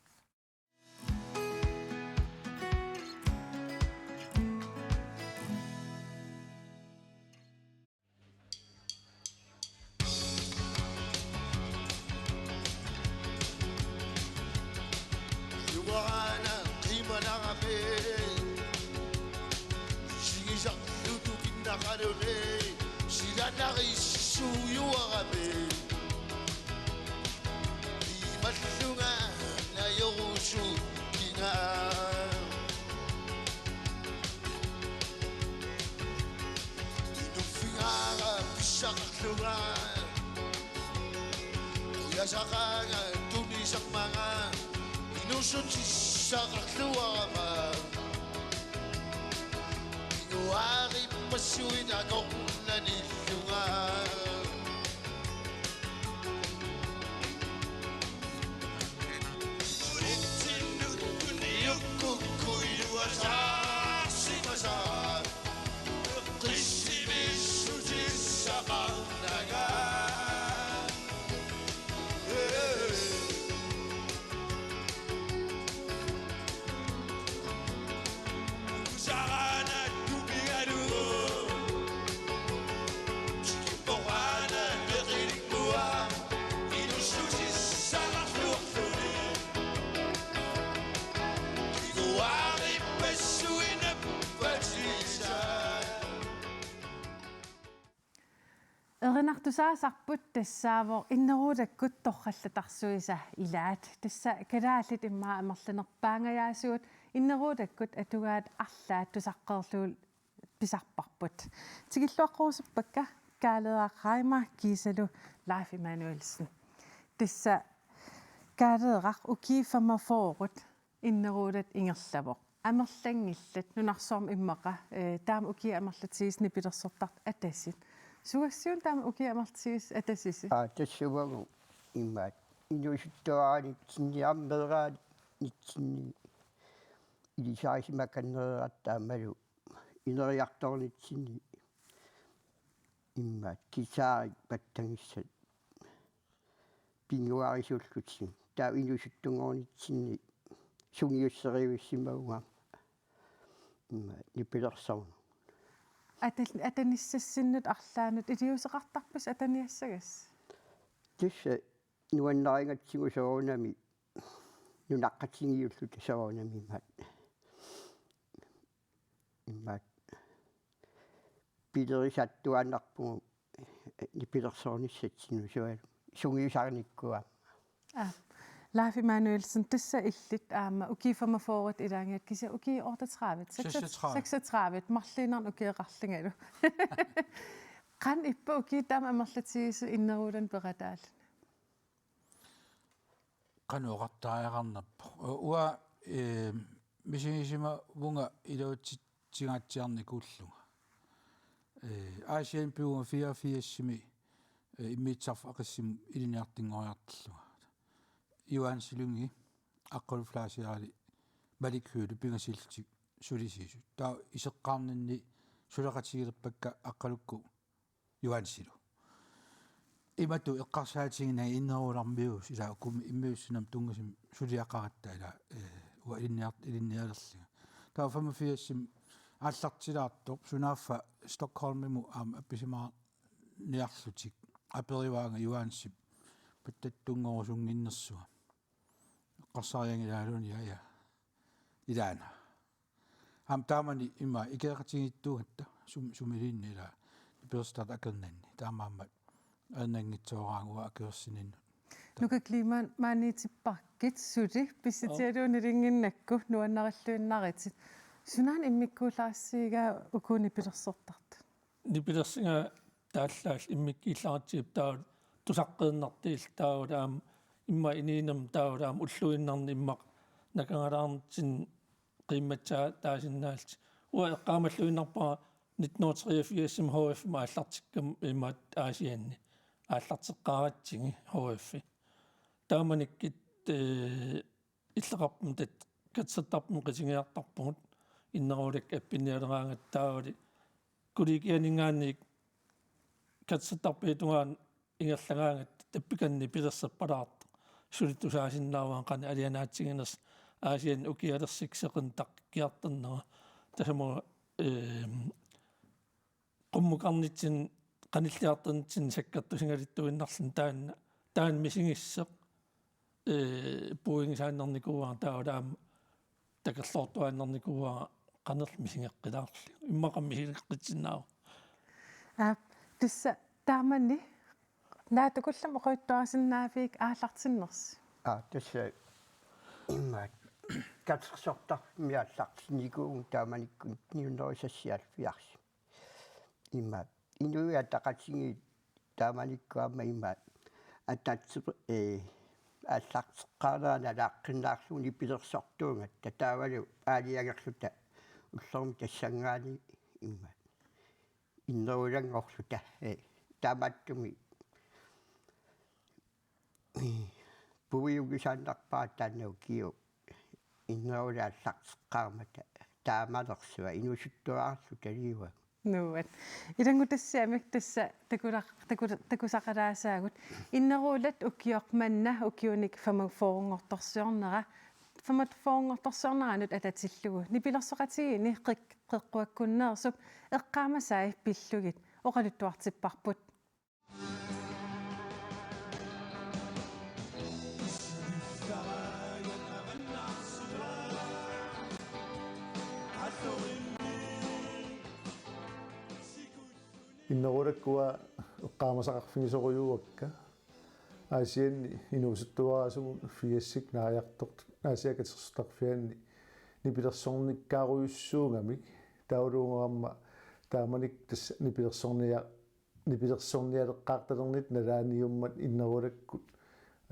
Juaana qimanarami. Sigisarlutukinnaqaluni. Silanarissuujuarami. Imallunga najorusukkinga. Inuffigaara pissaqarlunga. Tasaqaanga tunisarmanga inuussutissaqarluarama. Inuarippassuit akornanillunga. Unitsinnut uniukkukku iluasaarsimasaa. Qissimissutissaqarnanga. Erinartusaasarput tassaavoq inneruulakkut torrallatarsuisa ilaat. Tassa kalaallit immaqa amerlanerpaangajaasugut inneruulakkut atugaat arlaat tusaqqeerlugit pisarparput. Tikilluaqqorusuppakka Kaaleeraq Reimer kiisalu Leif Emanuelsen. Tassa Kaaleeraq ukiut femogfyrre inneruulat ingerlavoq. Amerlanngillat nunarsuarmi immaqa, eh, taama ukiut amerlatigisut nipilersortartut atasit. Sugassiuna taama ukiut amerlatigisut atasisi? Aa, tassuuagu immaqa inuusuttuaranitsinni aamma meeraaranitsinni ilisarisimakannereeratta aammalu ineriartornitsinni immaqa kisaarik pattagissat pinnguarisuullutik. Taava inuusuttunngornitsinni sungiusserivissimavunga immaqa nipilersorneq. Atal-, atanissassinnut arlaannut iliuuseqartarpisi ataniassagassi? Tassa nuannarigatsigu soorunami nunaqqatigiilluta soorunami immaqa. Immaqa pilerisattuaannarpugut nipilersornissatsinnut sualu sungiusarnikkut aamma. Aa, Leif Emanuelsen, tassa illit aamma ukiut femogfyrre ilaanngillat kisianni ukiut otteogtredive, seksogtredive. Seksogtredive, marluinnarni ukioqarlungalu. Qanoq ippa ukiut taama amerlatigisut inneruulanik peqataalluni? Qanoq oqartariaqarnerpoq. U-, uanga, eh, misigisimavunga iluatsitsigaatsiarnikuullunga. Eh, Aasianni pivunga fireogfirsimi, eh, immiussisarfik Aqissimut ilinniartunngoriartullunga. Juaansilungi, Aqqalu Fleischerli, Malik Høegh-lu pingasillutik sulisiisut. Taava iseqqaarninni suleqatigilerpakka Aqqalukkut Juaansilu. Imatut eqqarsaatiginagit inneruularmiuusoq ilaa uku immiussinamik tunngasumik suliaqaratta ilaa, eh, uanga ilinniar-, ilinnialerlunga. Taava femogfirsimi aallartilaartoq sunaaffa Stockholmimut aamma appisimaarniarlutik aperivaanga Juaansip pattattunngorsunnginnersunga. Eqqarsarianngilaaluunniit aja. Ilaana. Aamma taamani ima ikeeqatigiittuugatta sum-, sumiluunniit ilaa nipilersortartut akornanni. Taamaammat ajornanngitsooraangat uanga akuersininnut. Nuka Kleemann, maaniitipparkit suli pissutigalugu nalunnginnakku nuannarilluinnaritit. Sunaana immikkuullarissiigaa uku nipilersortartut? Nipilersugaat taallaallu immikkuullaratsigit taava tusaqqeernartut illit taava aamma immaqa inuunermi taava aamma ulluinnarni immaqa nakkaralaarnitsinni qiimmatsaataasinnaalluni. Uanga eqqaamalluinnarpara nitten hundrede treogfirsimi H F-imi aallartikkama imaattoq Aasianni aallarteqqaaratsigit H F-i. Taamanikkut, eh, illoqarfimmi tassa katersortarfimmi qitigiartarpugut inneruulakka appinnialeraangatta taavali kollegianinngaanniit katersortarfiup tungaanut ingerlagaangatta tappikannik nipilersorpalaartoq. Suli tusaasinnaavara qanoq alianaatsiginersoq Aasianni ukialersukkut seqinneq taqqikkiartornera. Tasamut, ehm, qummukarnitsinni qanilliartornitsinni sakkortusigaluttuinnarluni taanna, taanna misigissoq, eh, puigisaannarnikuuara taava aamma takorloortuaannarnikuuara qanorlu misigeqqilaarlugu. Immaqa misigeqqitsinnaavara. Aa, tassa taamani naatsukullammik oqaluttuarisinnaavigit aallartinnersi? Aa, tassa immaqa katersortarfimmi aallartinnikuuvugut taamanikkut nitten hundrede seksoghalvfjerds. Immaqa Inuit Ataqatigiit taamanikkut aamma immaqa ataatsimik, ee, aallarteqqaarnera nalaaqqinnaarlugu nipilersortuugatta taavalu aalajangerluta ullormi tassanngaanniit immaqa innerulanngorluta, ee, taamaattumik, ee, puiugisaannarpara taanna ukioq innerulat aallarteqqaarmata taamanersuaq inuusuttuararluta taliuagut. Nuann'. Ilanngutassiamik tassa takula-, takula-, takusaqalaassaagut. Innerulat ukioq manna ukiunik femogfyrrenngortorsiornera, femogfyrrenngortorsiorneranut atatillugu nipilersoqatigiinni qeq-, qeqquakkunneersup eqqaamasai pillugit oqaluttuartipparput. Innerulakkut eqqaamasaqarfigisorujuuakka. Aasianni inuusuttuararsuugut firsit naajartortut Aasiaat Katersortarfianni nipilersornikkaarujussuugamik taavalu aamma taamanikkut tassa nipilersornia-, nipilersornialeqqaartalernitta nalaaniummat innerulakkut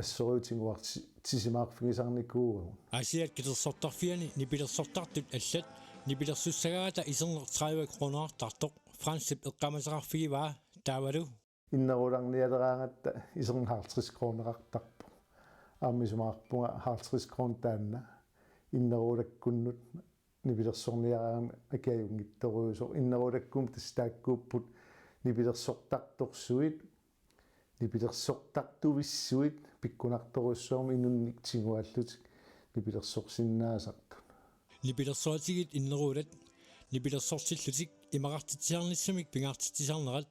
assorujussuaq tiguarti-, tiguartisimaarfigisarnikuuagut. Aasiaat Katersortarfiani nipilersortartut allat nipilersussagaangata iserneq tredive kronerartartoq Francep eqqaamasaqarfigivaa taavalu innerularnialeraangatta iserneq halvtreds kronerartarpoq. Aamma isumaqarpunga halvtreds kroner taanna innerulakkunnut nipilersorniaraangami akiajunngitsorujuusoq. Innerulakkummi tassa taakkuupput nipilersortartorsuit, nipilersortartuvissuit pikkunartorujussuarmik inunnik tiguallutik nipilersorsinnaasartut. Nipilersoqatigiit innerulat nipilersortillutik imaqartitsisarnissaminnut pingaartitsisarnerat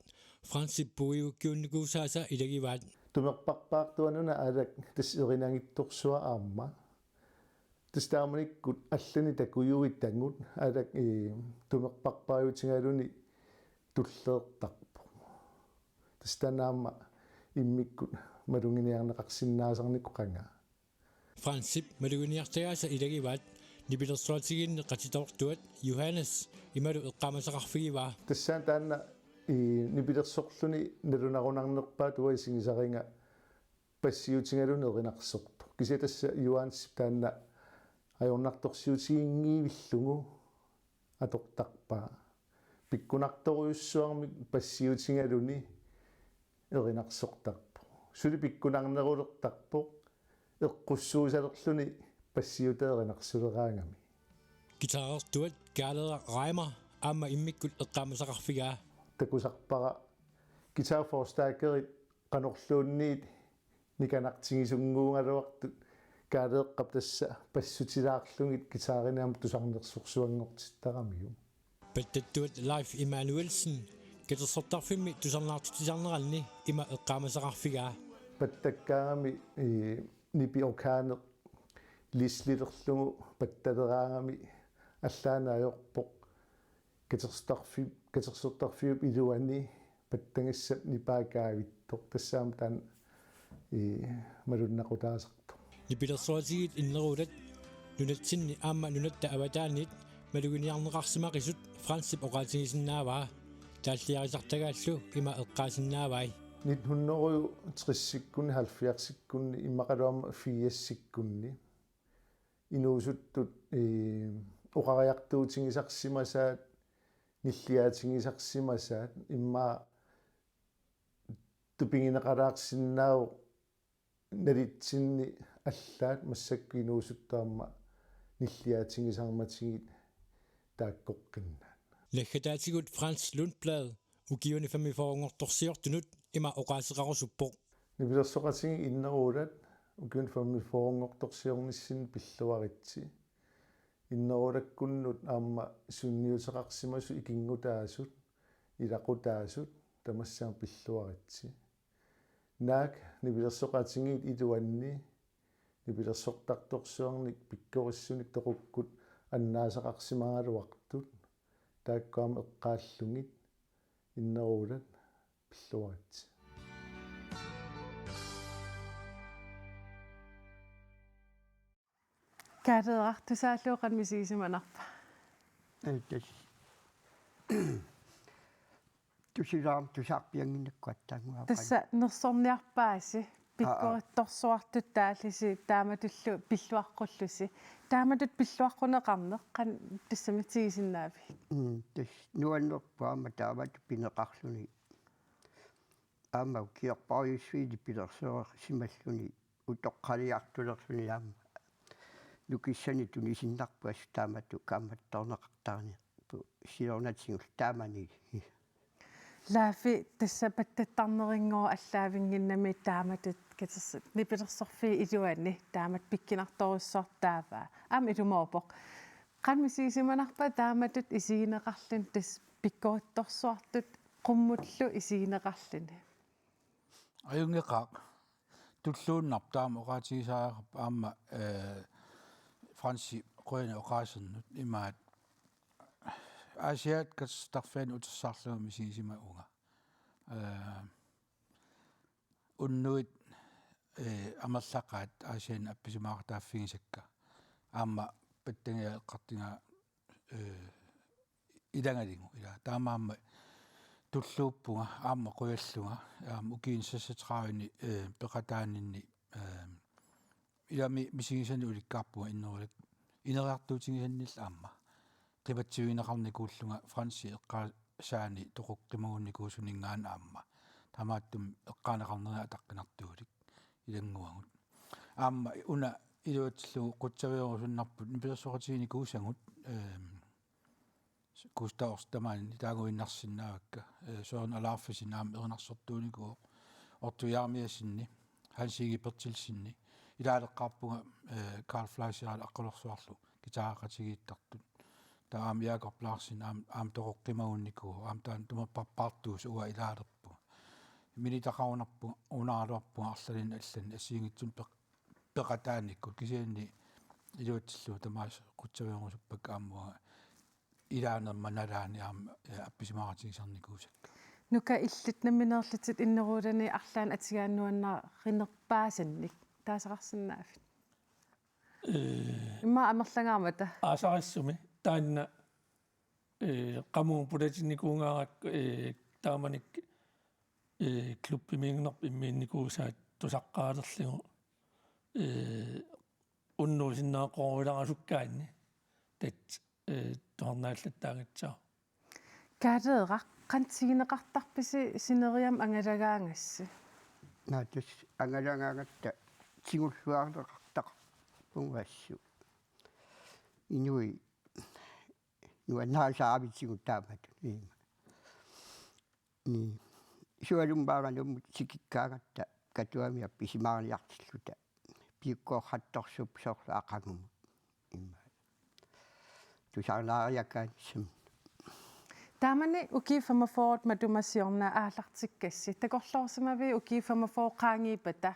Francep puiukkiunnikuusaasa ilagivaat. Tumerparpaartuanuna alak tassa erinagittorsuaq aamma. Tassa taamanikkut allanik takujuit tangut alak, ee, tumerparpaajutigaluni tulleertarpoq. Tassa taanna aamma immikkut maluginiarneqarsinnaasarnikut qanga. Francep maluginiartagaasa ilagivaat nipilersoqatigiinni qatitoortuat Johannes imalu eqqaamasaqarfigivaa. Tassaana taanna, ee, nipilersorluni nalunarunarnerpaatut uanga isigisariga passiutigaluni erinarsortoq. Kisianni tassa Johannesip taanna ajornartorsiutiginngivillugu atortarpaa. Pikkunartorujussuarmik passiutigaluni erinarsortarpoq. Suli pikkunarnerulertarpoq eqqussuusalerluni passiutaa erinarsuleraangami. Guitarertuat Kaaleeraq Reimer aamma immikkut eqqaamasaqarfigaa. Takusarpara guitarforstærkerit qanorluunniit nikanartigisunnguugaluartut Kaaleeqqap tassa passutilaarlugit guitarinik aamma tusarnersorsuanngortittaramiuk. Pattattuat Leif Emanuelsen katersortarfimmi tusarnaartitsisarneranni ima eqqaamasaqarfigaa. Pattakkaangami, ee, nipi organeq Leslilerlugu pattaleraangami allaanut ajorpoq. Katersortarfi-, katersortarfiup iluani pattagissap nipaa kaavittoq. Tassa aamma taanna, ee, malunnaqutaasartoq. Nipilersoqatigiit innerulat nunatsinni aamma nunatta avataaniit maluginiarneqarsimaqisut Francep oqaatigisinnaavaa. Taalliarisartagaallu ima eqqaasinnaavai. Nitten hundrede og tresikkunni, halvfjerdsikkunni, immaqalu aamma firsikkunni inuusuttut, ee, oqariartuutigisarsimasaat, nilliaatigisarsimasaat, immaqa tupigineqalaarsinnaavoq nalitsinni allaat massakkut inuusuttut aamma nilliaatigisarmatigit taakkoqqinnaat. Naggataatigut Frans Lundblad ukiuni femogfyrrenngortorsiortunut ima oqaaseqarusuppoq. Nipilersoqatigiit innerulat ukiuni femogfyrrenngortorsiornissinni pilluaritsi. Innerulakkunnut aamma sunniuteqarsimasut ikinngutaasut, ilaqutaasut, tamassi aamma pilluaritsi. Naak nipilersoqatigiit iluanni nipilersortartorsuarnik pikkorissunik toqukkut annaasaqarsimagaluartut, taakku aamma eqqaallugit innerulat pilluaritsi. Kaaleeraq, tusaallugu qanoq misigisimanarpa? Ee, tassa. Tusilaam tusaarpiannginnakku attaannguaq. Tassa nersorniarpaasi. Pikkorittorsuartut taallusi taamatullu pilluaqqullusi. Taamatut pilluaqquneqarneq qanoq tassami tigusinnaavigit? Mm, tassa nuannerpoq aamma taamatut pineqarluni. Aamma ukiorpassuit pilersoorsimalluni utoqqaliartulerluni aamma nukissanik tunisinnarpoq assut taamatut kaammattorneqartarnerput siornatigut taamani. Laafi, tassa pattattarnerinngooq allaavinnginnami taamatut katersa-, nipilersorfiup iluani taamatut pikkunartorujussuartaavaa. Aamma ilumoorpoq. Qanoq misigisimanarpa taamatut isigineqarluni tassa pikkorittorsuartut qummullu isigineqarluni? Ajunngeqaaq. Tulluunnarpoq taama oqaatigisariaqarpoq aamma, eh, Fransi qujanaq oqaasernut imaat Aasiaat katersortarfiani utersaarlunga misigisimavunga. Eh, unnuit, eh, amerlaqaat Aasianni appisimaaqataaffigisakka. Aamma pattangia eqqartugaa, eh, ilagaligu ila. Taamaammat tulluuppunga, aamma qujallunga, aamma ukiuni seksogtredive-ni, eh, peqataaninni, eh, ilami misigisanik ulikkaarpunga innerulak-, ineriartuutigisannillu aamma. Qipatsivigineqarnikuullunga Fransi eqqaasaani toqoqqimagunnikuusuninngaanniit aamma. Taamaattumik eqqaaneqarnera ataqqinartuulik ilannguagut. Aamma una iluatsillugu qutsavigerusunnarput nipilersoqatiginikuusagut, ehm, Gustav Ostermann taaguinnarsinnaavakka, eh, Søren Alaufesen aamma erinarsortuunikuuvoq, Otto Jeremiassenip, Hans Egede Berthelsenip, ilaaleqqaarpunga, eh, Carl Fleischerip aqqalersuarlu guitareqatigiittartut. Taava aamma Jacob Larsen aamma, aamma toqoqqimagunnikuuvoq, aamma taanna tumerparpaartuusoq uanga ilaalerpunga. Minitaqarunarpunga, unaaluarpunga arlalinni allani assigiinngitsunik peq-, peqataanikkut kisianni iluatsillugu tamaasa qutsavigerusuppakka aamma uanga ilaanerma nalaani aamma, eh, appisimaaqatigisarnikuusakka. Nuka, illit nammineerlutit inneruulani arlaannik atugaanut nuannarinerpaasannik taasaqarsinnaavit? Eh. Immaqa amerlangaarmata. Aasarissumi taanna, eh, qamuuna pulatinnikuungaarakku, eh, taamanikkut, eh, klubbimiinnarput immiinnikuusaat tusaqqaalerlugu, eh, unnuusinnaaqqoruilaarasukkaanni tassa, eh, tusarnaallattaagatsigu. Kaaleeraq, qanoq tiguneqartarpisi sineriammi angalagaangassi? Naa, tassa angalagaangatta tigulluarneqartarpunga assut. Inuit nuannarisaaravit tiguttaamatut. Iima. Ni. Sualummut maanga Nuummut tikikkaangatta Katuami appisimaarniartilluta. Piukkoortartorsuupput soorlu aqagumut. Iima. Tusarnaariakkaanissami. Taamani ukiut femogfyrre matuma siorna aallartikkassi. Takorloorsimavigit ukiut femogfyrre qaangiuppata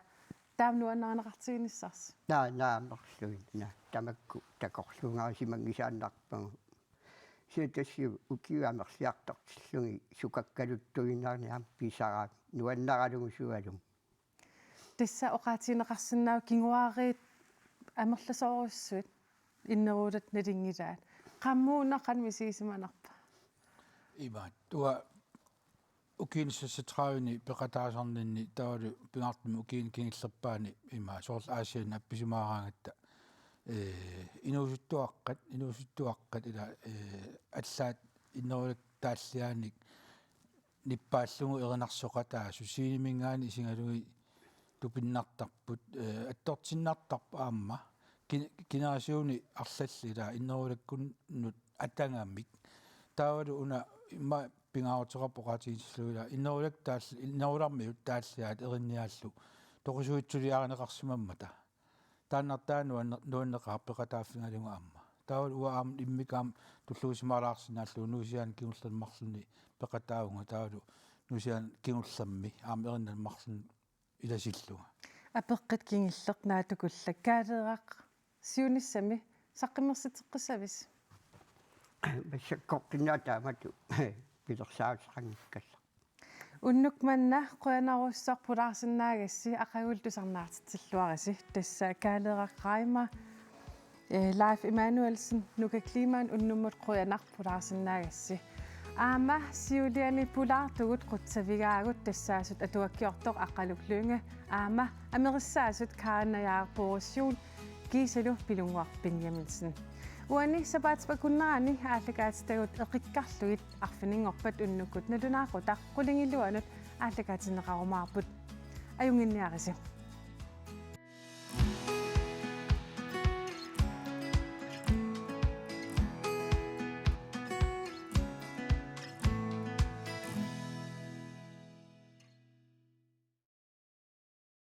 taama nuannarineqartiginissarsi? Naa, naamerlugit, naa, tamakku takorluugarsimanngisaannarpagut. Kisianni tassa ukiut amerliartortillugit sukakkaluttuinnarneq aamma pisaraanni nuannaralugu sualummut. Tassa oqaatigineqarsinnaavoq kinguaariit amerlasoorujussuit inneruullatit nalunngilaat. Qamuuna qanoq misigisimanarpa? Imaat, uanga ukiuni seksogtredive-ni peqataasarninni taavalu pingaartumik ukiuni kingullerpaani imaat soorlu Aasianni appisimaaraangatta, eh, inuusuttuaqqat, inuusuttuaqqat ila, eh, allaat innerulakkut taalliaannik nippaallugu erinarsoqataasut sceneminngaanniit isigalugit tupinnartarput, eh, attortinnartarpoq aamma kin-, kinerisuunik arlallit ila innerulakkunnut atagamik. Taavalu una immaqa pingaaruteqarpoq oqaatigitillugu ila innerulakkut taall-, innerularmiut taalliaat erinniaallu toqusuitsuliarineqarsimammata. Taannartaa nuanne-, nuanneqaaq peqataaffigalugu aamma. Taavalu uanga aamma immikkut aamma tulluusimaalaarsinnaallugu Nuusiaani kingullermi marlunni peqataavunga taavalu Nuusiaani kingullermi aamma erinnani marlunni ilasillunga. Apeqqut kingulleq naatsukullak. Kaaleeraq, siunissami saqqummersitseqqissavisi? Massakkorpiaq taamatut pilersaaruteqanngikkallarpoq. Unnuk manna qujanarujussuaq pulaarsinnaagassi, aqagulu tusarnaartitsilluarisi. Tassa Kaaleeraq Reimer, eh, Leif Emanuelsen, Nuka Kleemann unnummut qujanaq pulaarsinnaagassi. Aamma siuliani pulaartugut qutsavigaagut tassaasut atuakkiortoq Aqqaluk Lynge aamma amerissaasut Karin Najaarpuurussiun kiisalu Pilunnguaq Benjaminsen. Uani sapaatip akunnerani aallakaatitagut eqikkarlugit arfininngorpat unnukkut nalunaaqutaq qulingiluanut aallakaatinneqarumaarput. Ajunnginniarisi.